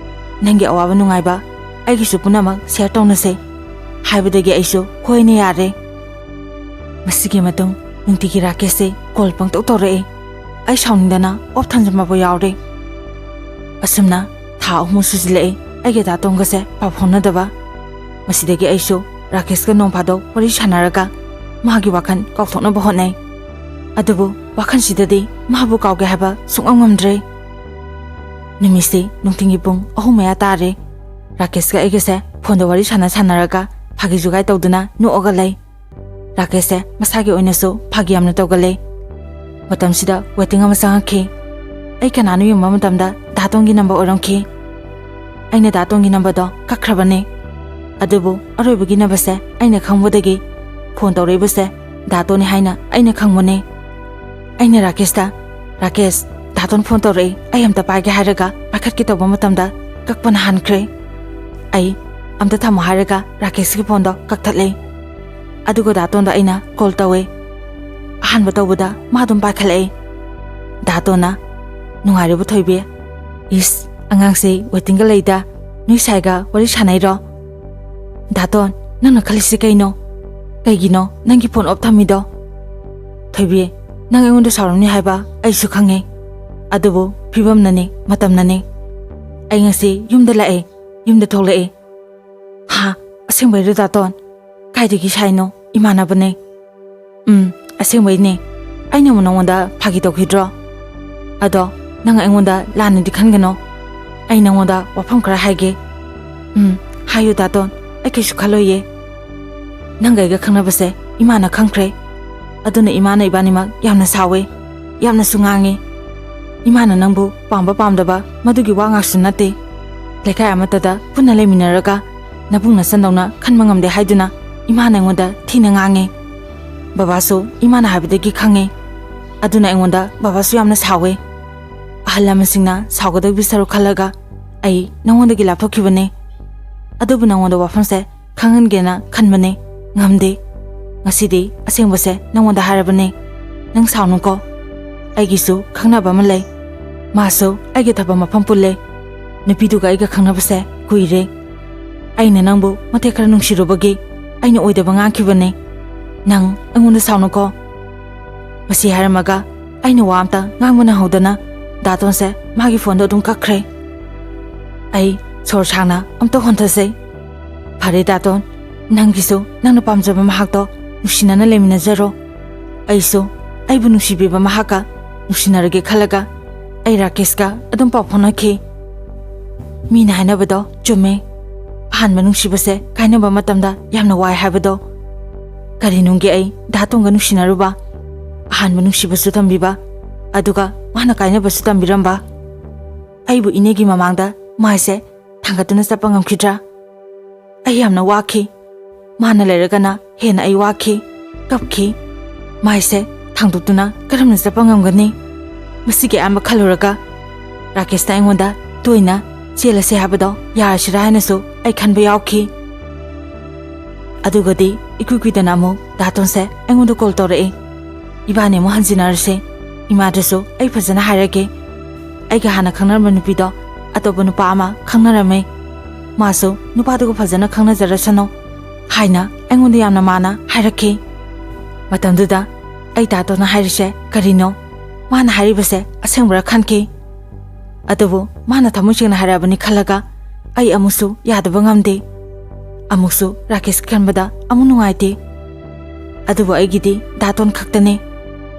ꯅꯪꯒꯤ ꯑꯋꯥꯕ ꯅꯨꯡꯉꯥꯏꯕ ꯑꯩꯒꯤꯁꯨ ꯄꯨꯝꯅꯃꯛ ꯁꯤꯌꯔ ꯇꯧꯅꯁꯦ" ꯍꯥꯏꯕꯗꯒꯤ ꯑꯩꯁꯨ ꯍꯣꯏꯅ ꯌꯥꯔꯦ꯫ ꯃꯁꯤꯒꯤ ꯃꯇꯨꯡ ꯅꯨꯡꯇꯤꯒꯤ ꯔꯥꯀꯦꯁꯁꯦ ꯀꯣꯜ ꯄꯪꯇꯧ ꯇꯧꯔꯛꯑꯦ꯫ ꯑꯩ ꯁꯥꯎꯅꯤꯡꯗꯅ ꯑꯣꯐ ꯊꯝꯖꯤꯟꯕꯐꯥꯎ ꯌꯥꯎꯔꯦ꯫ ꯑꯁꯨꯝꯅ ꯊꯥ ꯑꯍꯨꯝꯃꯨꯛ ꯁꯨꯖꯤꯜꯂꯛꯑꯦ ꯑꯩꯒ ꯗꯥ ꯇꯣꯟꯒꯁꯦ ꯄꯥꯎ ꯐꯥꯎꯅꯗꯕ꯫ ꯃꯁꯤꯗꯒꯤ ꯑꯩꯁꯨ ꯔꯥꯀꯦꯁꯀ ꯅꯣꯡ ꯐꯥꯗꯣꯛ ꯋꯥꯔꯤ ꯁꯥꯟꯅꯔꯒ ꯃꯥꯒꯤ ꯋꯥꯈꯜ ꯀꯥꯎꯊꯣꯛꯅꯕ ꯍꯣꯠꯅꯩ꯫ ꯑꯗꯨꯕꯨ ꯋꯥꯈꯜꯁꯤꯗꯗꯤ ꯃꯥꯕꯨ ꯀꯥꯎꯒꯦ ꯍꯥꯏꯕ ꯁꯨꯡꯉꯝ ꯉꯝꯗ꯭ꯔꯦ꯫ ꯅꯨꯃꯤꯠꯁꯤ ꯅꯨꯡꯊꯤꯜꯒꯤ ꯄꯨꯡ ꯑꯍꯨꯝ ꯃꯌꯥ ꯇꯥꯔꯦ꯫ ꯔꯥꯀꯦꯁꯀ ꯑꯩꯒꯁꯦ ꯐꯣꯟꯗ ꯋꯥꯔꯤ ꯁꯥꯟꯅ ꯁꯥꯟꯅꯔꯒ ꯐꯥꯒꯤ ꯖꯨꯒꯥꯏ ꯇꯧꯗꯨꯅ ꯅꯣꯛꯑꯒ ꯂꯩ꯫ ꯔꯥꯀꯦꯁꯁꯦ ꯃꯁꯥꯒꯤ ꯑꯣꯏꯅꯁꯨ ꯐꯥꯒꯤ ꯌꯥꯝꯅ ꯇꯧꯒꯜꯂꯦ꯫ ꯃꯇꯝꯁꯤꯗ ꯋꯦꯇꯤꯡ ꯑꯃ ꯆꯪꯉꯛꯈꯤ꯫ ꯑꯩ ꯀꯅꯥꯅꯣ ꯌꯦꯡꯕ ꯃꯇꯝꯗ ꯗꯥ ꯇꯣꯟꯒꯤ ꯅꯝꯕꯔ ꯑꯣꯏꯔꯝꯈꯤ꯫ ꯑꯩꯅ ꯗꯥ ꯇꯣꯟꯒꯤ ꯅꯝꯕꯔꯗꯣ ꯀꯛꯈ꯭ꯔꯕꯅꯦ꯫ ꯑꯗꯨꯕꯨ ꯑꯔꯣꯏꯕꯒꯤ ꯅꯝꯕꯔꯁꯦ ꯑꯩꯅ ꯈꯪꯕꯗꯒꯤ ꯐꯣꯟ ꯇꯧꯔꯛꯏꯕꯁꯦ ꯗꯥ ꯇꯣꯟꯅꯤ ꯍꯥꯏꯅ ꯑꯩꯅ ꯈꯪꯕꯅꯦ꯫ ꯑꯩꯅ ꯔꯥꯀꯦꯁꯇ, "ꯔꯥꯀꯦꯁ, ꯗꯥ ꯇꯣꯟ ꯐꯣꯟ ꯇꯧꯔꯛꯏ, ꯑꯩ ꯑꯝꯇ ꯄꯥꯏꯒꯦ" ꯍꯥꯏꯔꯒ ꯄꯥꯏꯈꯠꯀꯦ ꯇꯧꯕ ꯃꯇꯝꯗ ꯀꯛꯄꯅ ꯍꯥꯟꯈ꯭ꯔꯦ꯫ ꯑꯩ ꯑꯝꯇ ꯊꯝꯃꯣ ꯍꯥꯏꯔꯒ ꯔꯥꯀꯦꯁꯀꯤ ꯐꯣꯟꯗꯣ ꯀꯛꯊꯠꯂꯦ꯫ ꯑꯗꯨꯒ ꯗꯥ ꯇꯣꯟꯗ ꯑꯩꯅ ꯀꯣꯜ ꯇꯧꯋꯦ꯫ ꯑꯍꯥꯟꯕ ꯇꯧꯕꯗ ꯃꯥ ꯑꯗꯨꯝ ꯄꯥꯏꯈꯠꯂꯛꯑꯦ꯫ ꯗꯥ ꯇꯣꯟꯅ, "ꯅꯨꯡꯉꯥꯏꯔꯤꯕꯣ ꯊꯣꯏꯕꯤ?" "ꯏꯁ, ꯑꯉꯥꯡꯁꯦ ꯋꯦꯇꯤꯡꯒ ꯂꯩꯗ, ꯅꯣꯏ ꯁꯥꯏꯒ ꯋꯥꯔꯤ ꯁꯥꯟꯅꯩꯔꯣ?" "ꯗꯥ ꯇꯣꯟ, ꯅꯪꯅ ꯈꯜꯂꯤꯁꯤ ꯀꯩꯅꯣ? ꯀꯩꯒꯤꯅꯣ ꯅꯪꯒꯤ ꯐꯣꯟ ꯑꯣꯐ ꯊꯝꯃꯤꯗꯣ?" "ꯊꯣꯏꯕꯤ, ꯅꯪ ꯑꯩꯉꯣꯟꯗ ꯁꯥꯎꯔꯝꯅꯤ ꯍꯥꯏꯕ ꯑꯩꯁꯨ ꯈꯪꯉꯦ꯫ ꯑꯗꯨꯕꯨ ꯐꯤꯕꯝꯅꯅꯦ, ꯃꯇꯝꯅꯅꯦ꯫ ꯑꯩ ꯉꯁꯤ ꯌꯨꯝꯗ ꯂꯥꯛꯑꯦ, ꯌꯨꯝꯗ ꯊꯣꯛꯂꯛꯑꯦ꯫" "ꯍꯥ? ꯑꯁꯦꯡꯕꯩꯔꯣ ꯗꯥ ꯇꯣꯟ? ꯀꯥꯏꯗꯒꯤ ꯁꯥꯏꯅꯣ?" "ꯏꯃꯥꯟꯅꯕꯅꯦ꯫" "ꯎꯝ, ꯑꯁꯦꯡꯕꯩꯅꯦ꯫ ꯑꯩꯅꯕꯨ ꯅꯉꯣꯟꯗ ꯐꯥꯒꯤ ꯇꯧꯈꯤꯗ꯭ꯔꯣ? ꯑꯗꯣ ꯅꯪ ꯑꯩꯉꯣꯟꯗ ꯂꯥꯟꯅꯗꯤ ꯈꯟꯒꯅꯣ꯫ ꯑꯩ ꯅꯉꯣꯟꯗ ꯋꯥꯐꯝ ꯈꯔ ꯍꯥꯏꯒꯦ꯫" "ꯎꯝ, ꯍꯥꯏꯌꯨ ꯗꯥ ꯇꯣꯟ, ꯑꯩ ꯀꯩꯁꯨ ꯈꯜꯂꯣꯏꯌꯦ꯫ ꯅꯪꯒ ꯑꯩꯒ ꯈꯪꯅꯕꯁꯦ ꯏꯃꯥꯅ ꯈꯪꯈ꯭ꯔꯦ꯫ ꯑꯗꯨꯅ ꯏꯃꯥꯅ ꯏꯕꯥꯅꯤꯃꯛ ꯌꯥꯝꯅ ꯁꯥꯎꯋꯦ, ꯌꯥꯝꯅꯁꯨ ꯉꯥꯡꯉꯦ꯫ ꯏꯃꯥꯅ ꯅꯪꯕꯨ ꯄꯥꯝꯕ ꯄꯥꯝꯗꯕ ꯃꯗꯨꯒꯤ ꯋꯥ ꯉꯥꯛꯁꯨ ꯅꯠꯇꯦ꯫ ꯂꯩꯀꯥꯏ ꯑꯃꯠꯇꯗ ꯄꯨꯟꯅ ꯂꯩꯃꯤꯟꯅꯔꯒ ꯅꯕꯨꯡ ꯅꯆꯟꯗꯧꯅ ꯈꯟꯕ ꯉꯝꯗꯦ ꯍꯥꯏꯗꯨꯅ ꯏꯃꯥꯅ ꯑꯩꯉꯣꯟꯗ ꯊꯤꯅ ꯉꯥꯡꯉꯦ꯫ ꯕꯕꯥꯁꯨ ꯏꯃꯥꯅ ꯍꯥꯏꯕꯗꯒꯤ ꯈꯪꯉꯦ꯫ ꯑꯗꯨꯅ ꯑꯩꯉꯣꯟꯗ ꯕꯕꯥꯁꯨ ꯌꯥꯝꯅ ꯁꯥꯎꯋꯦ꯫ ꯑꯍꯜ ꯂꯃꯟꯁꯤꯡꯅ ꯁꯥꯎꯒꯗꯧꯕꯤ ꯁꯔꯨꯛ ꯈꯜꯂꯒ ꯑꯩ ꯅꯉꯣꯟꯗꯒꯤ ꯂꯥꯞꯊꯣꯛꯈꯤꯕꯅꯦ꯫ ꯑꯗꯨꯕꯨ ꯅꯉꯣꯟꯗ ꯋꯥꯐꯝꯁꯦ ꯈꯪꯍꯟꯒꯦꯅ ꯈꯟꯕꯅꯦ, ꯉꯝꯗꯦ꯫ ꯉꯁꯤꯗꯤ ꯑꯁꯦꯡꯕꯁꯦ ꯅꯉꯣꯟꯗ ꯍꯥꯏꯔꯕꯅꯦ꯫ ꯅꯪ ꯁꯥꯎꯅꯨꯀꯣ꯫ ꯑꯩꯒꯤꯁꯨ ꯈꯪꯅꯕ ꯑꯃ ꯂꯩ꯫ ꯃꯥꯁꯨ ꯑꯩꯒ ꯊꯕꯛ ꯃꯐꯝ ꯄꯨꯜꯂꯦ꯫ ꯅꯨꯄꯤꯗꯨꯒ ꯑꯩꯒ ꯈꯪꯅꯕꯁꯦ ꯀꯨꯏꯔꯦ꯫ ꯑꯩꯅ ꯅꯪꯕꯨ ꯃꯇꯦꯛ ꯈꯔ ꯅꯨꯡꯁꯤꯔꯨꯕꯒꯤ ꯑꯩꯅ ꯑꯣꯏꯗꯕ ꯉꯥꯡꯈꯤꯕꯅꯦ꯫ ꯅꯪ ꯑꯩꯉꯣꯟꯗ ꯁꯥꯎꯅꯨꯀꯣ꯫ ꯃꯁꯤ ꯍꯥꯏꯔꯝꯃꯒ ꯑꯩꯅ ꯋꯥ ꯑꯝꯇ ꯉꯥꯡꯕ ꯅꯪꯍꯧꯗꯅ ꯗꯥꯇꯣꯟꯁꯦ ꯃꯥꯒꯤ ꯐꯣꯟꯗꯣ ꯑꯗꯨꯝ ꯀꯛꯈ꯭ꯔꯦ꯫ ꯑꯩ ꯁꯣꯔ ꯁꯥꯡꯅ ꯑꯝꯇ ꯍꯣꯟꯊꯖꯩ꯫ "ꯐꯔꯦ ꯗꯥꯇꯣꯟ, ꯅꯪꯒꯤꯁꯨ ꯅꯪꯅ ꯄꯥꯝꯖꯕ ꯃꯍꯥꯛꯇꯣ ꯅꯨꯡꯁꯤꯅꯅ ꯂꯩꯃꯤꯟꯅꯖꯔꯣ꯫ ꯑꯩꯁꯨ ꯑꯩꯕꯨ ꯅꯨꯡꯁꯤꯕꯤꯕ ꯃꯍꯥꯛꯀ ꯅꯨꯡꯁꯤꯅꯔꯒꯦ ꯈꯜꯂꯒ ꯑꯩ ꯔꯥꯀꯦꯁꯀ ꯑꯗꯨꯝ ꯄꯥꯎ ꯐꯥꯎꯅꯈꯤ꯫ ꯃꯤꯅ ꯍꯥꯏꯅꯕꯗꯣ ꯆꯨꯝꯃꯦ꯫ ꯑꯍꯥꯟꯕ ꯅꯨꯡꯁꯤꯕꯁꯦ ꯀꯥꯏꯅꯕ ꯃꯇꯝꯗ ꯌꯥꯝꯅ ꯋꯥꯏ ꯍꯥꯏꯕꯗꯣ꯫ ꯀꯔꯤꯅꯨꯡꯒꯤ ꯑꯩ ꯗꯥꯇꯣꯟꯒ ꯅꯨꯡꯁꯤꯅꯔꯨꯕ? ꯑꯍꯥꯟꯕ ꯅꯨꯡꯁꯤꯕꯁꯨ ꯇꯝꯕꯤꯕ, ꯑꯗꯨꯒ ꯃꯥꯅ ꯀꯥꯏꯅꯕꯁꯨ ꯇꯝꯕꯤꯔꯝꯕ꯫ ꯑꯩꯕꯨ ꯏꯅꯦꯒꯤ ꯃꯃꯥꯡꯗ ꯃꯥꯏꯁꯦ ꯊꯥꯡꯒꯠꯇꯨꯅ ꯆꯠꯄ ꯉꯝꯈꯤꯗ꯭ꯔꯥ? ꯑꯩ ꯌꯥꯝꯅ ꯋꯥꯈꯤ꯫ ꯃꯥꯅ ꯂꯩꯔꯒꯅ ꯍꯦꯟꯅ ꯑꯩ ꯋꯥꯈꯤ, ꯀꯞꯈꯤ꯫ ꯃꯥꯏꯁꯦ ꯊꯥꯡꯗꯣꯛꯇꯨꯅ ꯀꯔꯝꯅ ꯆꯠꯄ ꯉꯝꯒꯅꯤ? ꯃꯁꯤꯒꯤ ꯑꯌꯥꯝꯕ ꯈꯜꯂꯨꯔꯒ ꯔꯥꯀꯦꯁꯅ ꯑꯩꯉꯣꯟꯗ ꯇꯣꯏꯅ ꯆꯦꯜꯂꯁꯦ ꯍꯥꯏꯕꯗꯣ ꯌꯥꯔꯁꯤꯔꯥ ꯍꯥꯏꯅꯁꯨ ꯑꯩ ꯈꯟꯕ ꯌꯥꯎꯈꯤ꯫ ꯑꯗꯨꯒꯗꯤ ꯏꯀꯨꯏ ꯀꯨꯏꯗꯅ ꯑꯃꯨꯛ ꯗꯥꯇꯣꯟꯁꯦ ꯑꯩꯉꯣꯟꯗ ꯀꯣꯜ ꯇꯧꯔꯛꯏ꯫ "ꯏꯕꯥꯅꯤ ꯑꯃꯨꯛ ꯍꯟꯖꯤꯟꯅꯔꯁꯦ꯫ ꯏꯃꯥꯗꯁꯨ ꯑꯩ ꯐꯖꯅ ꯍꯥꯏꯔꯒꯦ꯫ ꯑꯩꯒ ꯍꯥꯟꯅ ꯈꯪꯅꯔꯝꯕ ꯅꯨꯄꯤꯗꯣ ꯑꯇꯣꯞꯄ ꯅꯨꯄꯥ ꯑꯃ ꯈꯪꯅꯔꯝꯃꯦ꯫ ꯃꯥꯁꯨ ꯅꯨꯄꯥꯗꯨꯒ ꯐꯖꯅ ꯈꯪꯅꯖꯔꯁꯅꯨ" ꯍꯥꯏꯅ ꯑꯩꯉꯣꯟꯗ ꯌꯥꯝꯅ ꯃꯥꯅ ꯍꯥꯏꯔꯛꯈꯤ꯫ ꯃꯇꯝꯗꯨꯗ ꯑꯩ ꯗꯥꯇꯣꯟꯅ ꯍꯥꯏꯔꯤꯁꯦ ꯀꯔꯤꯅꯣ? ꯃꯥꯅ ꯍꯥꯏꯔꯤꯕꯁꯦ ꯑꯁꯦꯡꯕꯔꯥ ꯈꯟꯈꯤ꯫ ꯑꯗꯨꯕꯨ ꯃꯥꯅ ꯊꯃꯣꯏ ꯁꯦꯡꯅ ꯍꯥꯏꯔꯛꯑꯕꯅꯤ ꯈꯜꯂꯒ ꯑꯩ ꯑꯃꯨꯛꯁꯨ ꯌꯥꯗꯕ ꯉꯝꯗꯦ꯫ ꯑꯃꯨꯛꯁꯨ ꯔꯥꯀꯦꯁꯀꯤ ꯈꯟꯕꯗ ꯑꯃꯨꯛ ꯅꯨꯡꯉꯥꯏꯇꯦ꯫ ꯑꯗꯨꯕꯨ ꯑꯩꯒꯤꯗꯤ ꯗꯥꯇꯣꯟ ꯈꯛꯇꯅꯦ꯫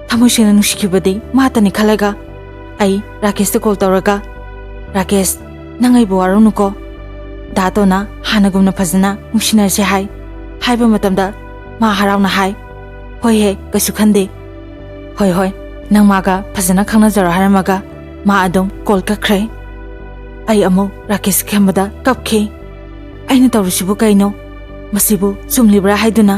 ꯊꯃꯣꯏ ꯁꯦꯡꯅ ꯅꯨꯡꯁꯤꯈꯤꯕꯗꯤ ꯃꯥꯇꯅꯤ ꯈꯜꯂꯒ ꯑꯩ ꯔꯥꯀꯦꯁꯇ ꯀꯣꯜ ꯇꯧꯔꯒ, "ꯔꯥꯀꯦꯁ, ꯅꯪ ꯑꯩꯕꯨ ꯋꯥꯔꯧꯅꯨꯀꯣ꯫ ꯗꯥꯇꯣꯟꯅ ꯍꯥꯟꯅꯒꯨꯝꯅ ꯐꯖꯅ ꯅꯨꯡꯁꯤꯅꯔꯁꯦ" ꯍꯥꯏ꯫ ꯍꯥꯏꯕ ꯃꯇꯝꯗ ꯃꯥ ꯍꯔꯥꯎꯅ ꯍꯥꯏ, "ꯍꯣꯏ ꯍꯦ, ꯀꯩꯁꯨ ꯈꯟꯗꯦ꯫ ꯍꯣꯏ, ꯍꯣꯏ, ꯅꯪ ꯃꯥꯒ ꯐꯖꯅ ꯈꯪꯅꯖꯔꯣ" ꯍꯥꯏꯔꯝꯃꯒ ꯃꯥ ꯑꯗꯨꯝ ꯀꯣꯜ ꯀꯛꯈ꯭ꯔꯦ꯫ ꯑꯩ ꯑꯃꯨꯛ ꯔꯥꯀꯦꯁꯀꯤ ꯈꯟꯕꯗ ꯀꯞꯈꯤ꯫ ꯑꯩꯅ ꯇꯧꯔꯤꯁꯤꯕꯨ ꯀꯩꯅꯣ? ꯃꯁꯤꯕꯨ ꯆꯨꯝꯂꯤꯕ꯭ꯔꯥ ꯍꯥꯏꯗꯨꯅ꯫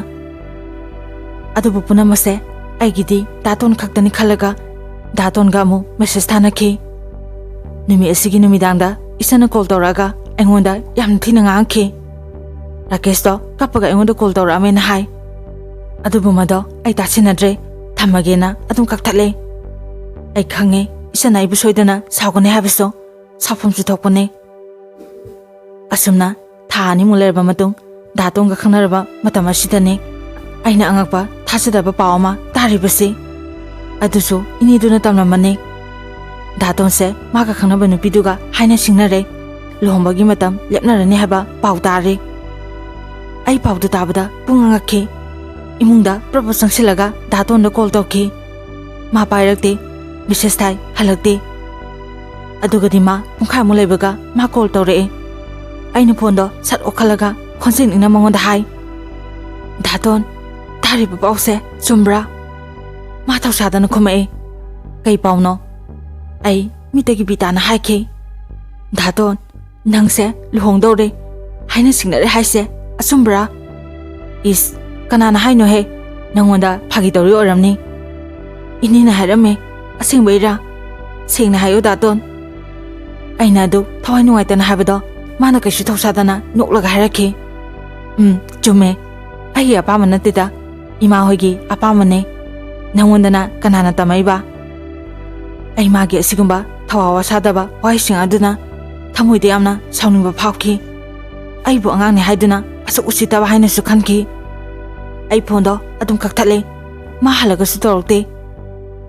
ꯑꯗꯨꯕꯨ ꯄꯨꯝꯅꯃꯛꯁꯦ ꯑꯩꯒꯤꯗꯤ ꯗꯥꯇꯣꯟ ꯈꯛꯇꯅꯤ ꯈꯜꯂꯒ ꯗꯥꯇꯣꯟꯒ ꯑꯃꯨꯛ ꯃꯦꯁꯦꯖ ꯊꯥꯅꯈꯤ꯫ ꯅꯨꯃꯤꯠ ꯑꯁꯤꯒꯤ ꯅꯨꯃꯤꯗꯥꯡꯗ ꯏꯆꯟꯅ ꯀꯣꯜ ꯇꯧꯔꯛꯑꯒ ꯑꯩꯉꯣꯟꯗ ꯌꯥꯝꯅ ꯊꯤꯅ ꯉꯥꯡꯈꯤ꯫ "ꯔꯥꯀꯦꯁꯇꯣ ꯀꯞꯄꯒ ꯑꯩꯉꯣꯟꯗ ꯀꯣꯜ ꯇꯧꯔꯛꯑꯝꯃꯦꯅ" ꯍꯥꯏ꯫ ꯑꯗꯨꯕꯨ ꯃꯗꯣ ꯑꯩ ꯇꯥꯁꯤꯟꯅꯗ꯭ꯔꯦ, ꯊꯝꯃꯒꯦꯅ ꯑꯗꯨꯝ ꯀꯛꯊꯠꯂꯦ꯫ ꯑꯩ ꯈꯪꯉꯦ ꯏꯆꯟꯅ ꯑꯩꯕꯨ ꯁꯣꯏꯗꯅ ꯁꯥꯎꯒꯅꯤ ꯍꯥꯏꯕꯁꯨ꯫ ꯁꯥꯎꯐꯝꯁꯨ ꯊꯣꯛꯄꯅꯦ꯫ ꯑꯁꯨꯝꯅ ꯊꯥ ꯑꯅꯤꯃꯨꯛ ꯂꯩꯔꯕ ꯃꯇꯨꯡ ꯗꯥꯇꯣꯟꯒ ꯈꯪꯅꯔꯕ ꯃꯇꯝ ꯑꯁꯤꯗꯅꯤ ꯑꯩꯅ ꯑꯉꯛꯄ ꯊꯥꯖꯗꯕ ꯄꯥꯎ ꯑꯃ ꯇꯥꯔꯤꯕꯁꯤ꯫ ꯑꯗꯨꯁꯨ ꯏꯅꯦꯗꯨꯅ ꯇꯝꯂꯝꯕꯅꯤ꯫ ꯗꯥꯇꯣꯟꯁꯦ ꯃꯥꯒ ꯈꯪꯅꯕ ꯅꯨꯄꯤꯗꯨꯒ ꯍꯥꯏꯅ ꯁꯤꯡꯅꯔꯦ꯫ ꯂꯨꯍꯣꯡꯕꯒꯤ ꯃꯇꯝ ꯂꯦꯞꯅꯔꯅꯤ ꯍꯥꯏꯕ ꯄꯥꯎ ꯇꯥꯔꯦ꯫ ꯑꯩ ꯄꯥꯎꯗꯨ ꯇꯥꯕꯗ ꯄꯨꯡ ꯉꯛꯈꯤ꯫ ꯏꯃꯨꯡꯗ ꯄ꯭ꯔꯞ ꯄ꯭ꯔꯞ ꯆꯪꯁꯤꯜꯂꯒ ꯗꯥꯇꯣꯟꯗ ꯀꯣꯜ ꯇꯧꯈꯤ꯫ ꯃꯥ ꯄꯥꯏꯔꯛꯇꯦ꯫ ꯃꯦꯁꯦꯖ ꯊꯥꯏ, ꯍꯜꯂꯛꯇꯦ꯫ ꯑꯗꯨꯒꯗꯤ ꯃꯥ ꯄꯨꯡꯈꯥꯏꯃꯨꯛ ꯂꯩꯕꯒ ꯃꯥ ꯀꯣꯜ ꯇꯧꯔꯛꯑꯦ꯫ ꯑꯩꯅ ꯐꯣꯟꯗꯣ ꯁꯠ ꯑꯣꯛꯈꯠꯂꯒ ꯈꯣꯟꯖꯦꯜ ꯏꯪꯅ ꯃꯉꯣꯟꯗ ꯍꯥꯏ, "ꯗꯥꯇꯣꯟ, ꯇꯥꯔꯤꯕ ꯄꯥꯎꯁꯦ ꯆꯨꯝꯕ꯭ꯔꯥ?" ꯃꯥ ꯊꯧꯁꯥꯗꯅ ꯈꯨꯝꯃꯛꯑꯦ, "ꯀꯩ ꯄꯥꯎꯅꯣ?" ꯑꯩ ꯃꯤꯠꯇꯒꯤ ꯄꯤ ꯇꯥꯅ ꯍꯥꯏꯈꯤ, "ꯗꯥꯇꯣꯟ, ꯅꯪꯁꯦ ꯂꯨꯍꯣꯡꯗꯧꯔꯦ ꯍꯥꯏꯅ ꯁꯤꯡꯅꯔꯦ ꯍꯥꯏꯁꯦ ꯑꯆꯨꯝꯕ꯭ꯔꯥ?" "ꯏꯁ, ꯀꯅꯥꯅ ꯍꯥꯏꯅꯣꯍꯦ? ꯅꯪꯉꯣꯟꯗ ꯐꯥꯒꯤ ꯇꯧꯔꯤ ꯑꯣꯏꯔꯝꯅꯤ꯫" "ꯏꯅꯦꯅ ꯍꯥꯏꯔꯝꯃꯦ꯫ ꯑꯁꯦꯡꯕꯩꯔꯥ? ꯁꯦꯡꯅ ꯍꯥꯏꯌꯣ ꯗꯥꯇꯣꯟ꯫" ꯑꯩꯅ ꯑꯗꯨ ꯊꯋꯥꯏ ꯅꯨꯡꯉꯥꯏꯇꯅ ꯍꯥꯏꯕꯗꯣ ꯃꯥꯅ ꯀꯩꯁꯨ ꯊꯧꯁꯥꯗꯅ ꯅꯣꯛꯂꯒ ꯍꯥꯏꯔꯛꯈꯤ, "ꯎꯝ, ꯆꯨꯝꯃꯦ꯫ ꯑꯩꯒꯤ ꯑꯄꯥꯝꯕ ꯅꯠꯇꯦꯗ, ꯏꯃꯥ ꯍꯣꯏꯒꯤ ꯑꯄꯥꯝꯕꯅꯦ꯫ ꯅꯪꯉꯣꯟꯗꯅ ꯀꯅꯥꯅ ꯇꯝꯃꯛꯏꯕ?" ꯑꯩ ꯃꯥꯒꯤ ꯑꯁꯤꯒꯨꯝꯕ ꯊꯧꯋꯥ ꯋꯥꯁꯥꯗꯕ ꯋꯥꯍꯩꯁꯤꯡ ꯑꯗꯨꯅ ꯊꯃꯣꯏꯗ ꯌꯥꯝꯅ ꯁꯥꯎꯅꯤꯡꯕ ꯐꯥꯎꯈꯤ꯫ ꯑꯩꯕꯨ ꯑꯉꯥꯡꯅꯤ ꯍꯥꯏꯗꯨꯅ ꯑꯁꯨꯛ ꯎꯁꯤꯠꯇꯕ ꯍꯥꯏꯅꯁꯨ ꯈꯟꯈꯤ꯫ ꯑꯩ ꯐꯣꯟꯗꯣ ꯑꯗꯨꯝ ꯀꯛꯊꯠꯂꯦ꯫ ꯃꯥ ꯍꯜꯂꯒꯁꯨ ꯇꯧꯔꯛꯇꯦ꯫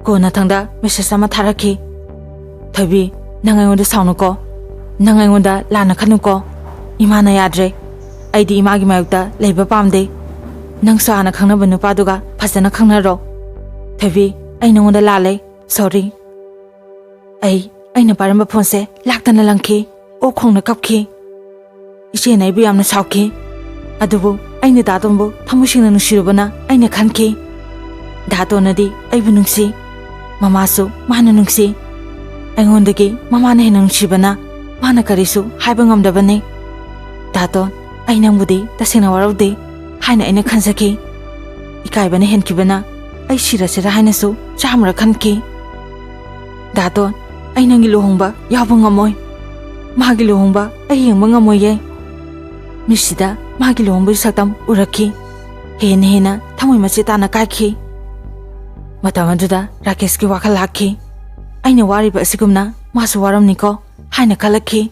ꯀꯣꯟꯅꯊꯪꯗ ꯃꯦꯁꯦꯖ ꯑꯃ ꯊꯥꯔꯛꯈꯤ, "ꯊꯣꯏꯕꯤ, ꯅꯪ ꯑꯩꯉꯣꯟꯗ ꯁꯥꯎꯅꯨꯀꯣ꯫ ꯅꯪ ꯑꯩꯉꯣꯟꯗ ꯂꯥꯟꯅ ꯈꯟꯅꯨꯀꯣ꯫ ꯏꯃꯥꯅ ꯌꯥꯗ꯭ꯔꯦ꯫ ꯑꯩꯗꯤ ꯏꯃꯥꯒꯤ ꯃꯥꯌꯣꯛꯇ ꯂꯩꯕ ꯄꯥꯝꯗꯦ꯫ ꯅꯪꯁꯨ ꯍꯥꯟꯅ ꯈꯪꯅꯕ ꯅꯨꯄꯥꯗꯨꯒ ꯐꯖꯅ ꯈꯪꯅꯔꯣ꯫ ꯊꯣꯏꯕꯤ, ꯑꯩ ꯅꯉꯣꯟꯗ ꯂꯥꯜꯂꯦ꯫ ꯁꯣꯔꯤ꯫" ꯑꯩ, ꯑꯩꯅ ꯄꯥꯏꯔꯝꯕ ꯐꯣꯟꯁꯦ ꯂꯥꯛꯇꯅ ꯂꯪꯈꯤ꯫ ꯑꯣꯛ ꯈꯣꯡꯅ ꯀꯞꯈꯤ꯫ ꯏꯆꯦꯅ ꯑꯩꯕꯨ ꯌꯥꯝꯅ ꯁꯥꯎꯈꯤ꯫ ꯑꯗꯨꯕꯨ ꯑꯩꯅ ꯗꯥꯇꯣꯟꯕꯨ ꯊꯃꯣꯏ ꯁꯦꯡꯅ ꯅꯨꯡꯁꯤꯔꯨꯕꯅ ꯑꯩꯅ ꯈꯟꯈꯤ꯫ ꯗꯥꯇꯣꯟꯅꯗꯤ ꯑꯩꯕꯨ ꯅꯨꯡꯁꯤ꯫ ꯃꯃꯥꯁꯨ ꯃꯥꯅ ꯅꯨꯡꯁꯤ꯫ ꯑꯩꯉꯣꯟꯗꯒꯤ ꯃꯃꯥꯅ ꯍꯦꯟꯅ ꯅꯨꯡꯁꯤꯕꯅ ꯃꯥꯅ ꯀꯔꯤꯁꯨ ꯍꯥꯏꯕ ꯉꯝꯗꯕꯅꯤ꯫ "ꯗꯥꯇꯣꯟ, ꯑꯩ ꯅꯪꯕꯨꯗꯤ ꯇꯁꯦꯡꯅ ꯋꯥꯔꯧꯗꯦ" ꯍꯥꯏꯅ ꯑꯩꯅ ꯈꯟꯖꯈꯤ꯫ ꯏꯀꯥꯏꯕꯅ ꯍꯦꯟꯈꯤꯕꯅ ꯑꯩ ꯁꯤꯔꯁꯤꯔ ꯍꯥꯏꯅꯁꯨ ꯆꯥꯝꯃꯔꯛ ꯈꯟꯈꯤ꯫ "ꯗꯥꯇꯣꯟ, ꯑꯩ ꯅꯪꯒꯤ ꯂꯨꯍꯣꯡꯕ ꯌꯥꯎꯕ ꯉꯝꯃꯣꯏ꯫ ꯃꯥꯒꯤ ꯂꯨꯍꯣꯡꯕ ꯑꯩ ꯌꯦꯡꯕ ꯉꯝꯃꯣꯏꯌꯦ꯫ ꯃꯤꯠꯁꯤꯗ ꯃꯥꯒꯤ ꯂꯨꯍꯣꯡꯕꯒꯤ ꯁꯛꯇꯝ ꯎꯔꯛꯈꯤ꯫ ꯍꯦꯟꯅ ꯍꯦꯟꯅ ꯊꯃꯣꯏ ꯃꯆꯦꯠ ꯇꯥꯅ ꯀꯥꯏꯈꯤ꯫" ꯃꯇꯝ ꯑꯗꯨꯗ ꯔꯥꯀꯦꯁꯀꯤ ꯋꯥꯈꯜ ꯂꯥꯛꯈꯤ꯫ "ꯑꯩꯅ ꯋꯥꯔꯤꯕ ꯑꯁꯤꯒꯨꯝꯅ ꯃꯥꯁꯨ ꯋꯥꯔꯝꯅꯤꯀꯣ" ꯍꯥꯏꯅ ꯈꯜꯂꯛꯈꯤ꯫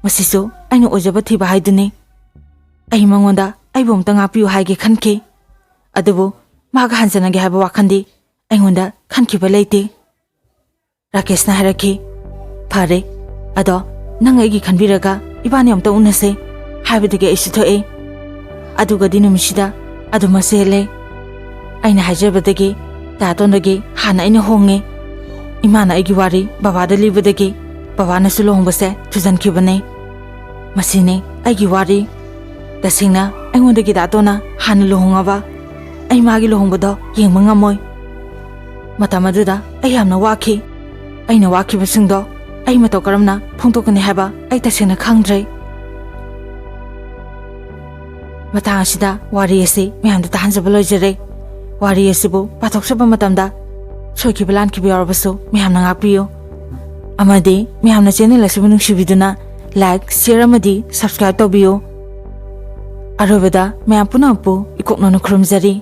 ꯃꯁꯤꯁꯨ ꯑꯩꯅ ꯑꯣꯏꯖꯕ ꯊꯤꯕ ꯍꯥꯏꯗꯨꯅꯤ꯫ ꯑꯩ ꯃꯉꯣꯟꯗ ꯑꯩꯕꯨ ꯑꯝꯇ ꯉꯥꯛꯄꯤꯌꯨ ꯍꯥꯏꯒꯦ ꯈꯟꯈꯤ꯫ ꯑꯗꯨꯕꯨ ꯃꯥꯒ ꯍꯟꯖꯟꯅꯒꯦ ꯍꯥꯏꯕ ꯋꯥꯈꯜꯗꯤ ꯑꯩꯉꯣꯟꯗ ꯈꯟꯈꯤꯕ ꯂꯩꯇꯦ꯫ ꯔꯥꯀꯦꯁꯅ ꯍꯥꯏꯔꯛꯈꯤ, "ꯐꯔꯦ, ꯑꯗꯣ ꯅꯪ ꯑꯩꯒꯤ ꯈꯟꯕꯤꯔꯒ ꯏꯕꯥꯅꯤ ꯑꯝꯇ ꯎꯅꯁꯦ" ꯍꯥꯏꯕꯗꯒꯤ ꯑꯩꯁꯨ ꯊꯣꯛꯑꯦ꯫ ꯑꯗꯨꯒꯗꯤ ꯅꯨꯃꯤꯠꯁꯤꯗ ꯑꯗꯨꯃꯛ ꯆꯦꯜꯂꯦ꯫ ꯑꯩꯅ ꯍꯥꯏꯖꯕꯗꯒꯤ ꯗꯥꯇꯣꯟꯗꯒꯤ ꯍꯥꯟꯅ ꯑꯩꯅ ꯍꯣꯡꯉꯦ꯫ ꯏꯃꯥꯅ ꯑꯩꯒꯤ ꯋꯥꯔꯤ ꯕꯕꯥꯗ ꯂꯤꯕꯗꯒꯤ ꯕꯕꯥꯅꯁꯨ ꯂꯨꯍꯣꯡꯕꯁꯦ ꯊꯨꯖꯟꯈꯤꯕꯅꯦ꯫ ꯃꯁꯤꯅꯤ ꯑꯩꯒꯤ ꯋꯥꯔꯤ꯫ ꯇꯁꯦꯡꯅ ꯑꯩꯉꯣꯟꯗꯒꯤ ꯗꯥꯇꯣꯟꯅ ꯍꯥꯟꯅ ꯂꯨꯍꯣꯡꯉꯕ ꯑꯩ ꯃꯥꯒꯤ ꯂꯨꯍꯣꯡꯕꯗꯣ ꯌꯦꯡꯕ ꯉꯝꯃꯣꯏ꯫ ꯃꯇꯝ ꯑꯗꯨꯗ ꯑꯩ ꯌꯥꯝꯅ ꯋꯥꯈꯤ꯫ ꯑꯩꯅ ꯋꯥꯈꯤꯕꯁꯤꯡꯗꯣ ꯑꯩ ꯃꯇꯧ ꯀꯔꯝꯅ ꯐꯣꯡꯗꯣꯛꯀꯅꯤ ꯍꯥꯏꯕ ꯑꯩ ꯇꯁꯦꯡꯅ ꯈꯪꯗ꯭ꯔꯦ꯫ ꯃꯇꯥꯡ ꯑꯁꯤꯗ ꯋꯥꯔꯤ ꯑꯁꯤ ꯃꯌꯥꯝꯗ ꯇꯥꯍꯟꯖꯕ ꯂꯣꯏꯖꯔꯦ꯫ ꯋꯥꯔꯤ ꯑꯁꯤꯕꯨ ꯄꯥꯊꯣꯛꯆꯕ ꯃꯇꯝꯗ ꯁꯣꯏꯈꯤꯕ ꯂꯥꯟꯈꯤꯕ ꯌꯥꯎꯔꯕꯁꯨ ꯃꯌꯥꯝꯅ ꯉꯥꯛꯄꯤꯌꯨ꯫ ꯑꯃꯗꯤ ꯃꯌꯥꯝꯅ ꯆꯦꯅꯦꯜ ꯑꯁꯤꯕꯨ ꯅꯨꯡꯁꯤꯕꯤꯗꯨꯅ like, share ꯑꯃꯗꯤ subscribe ꯇꯧꯕꯤꯌꯨ꯫ ꯑꯔꯣꯏꯕꯗ ꯃꯌꯥꯝ ꯄꯨꯝꯅꯃꯛꯄꯨ ꯏꯀꯣꯛꯅꯅ ꯈꯨꯔꯨꯝꯖꯔꯤ꯫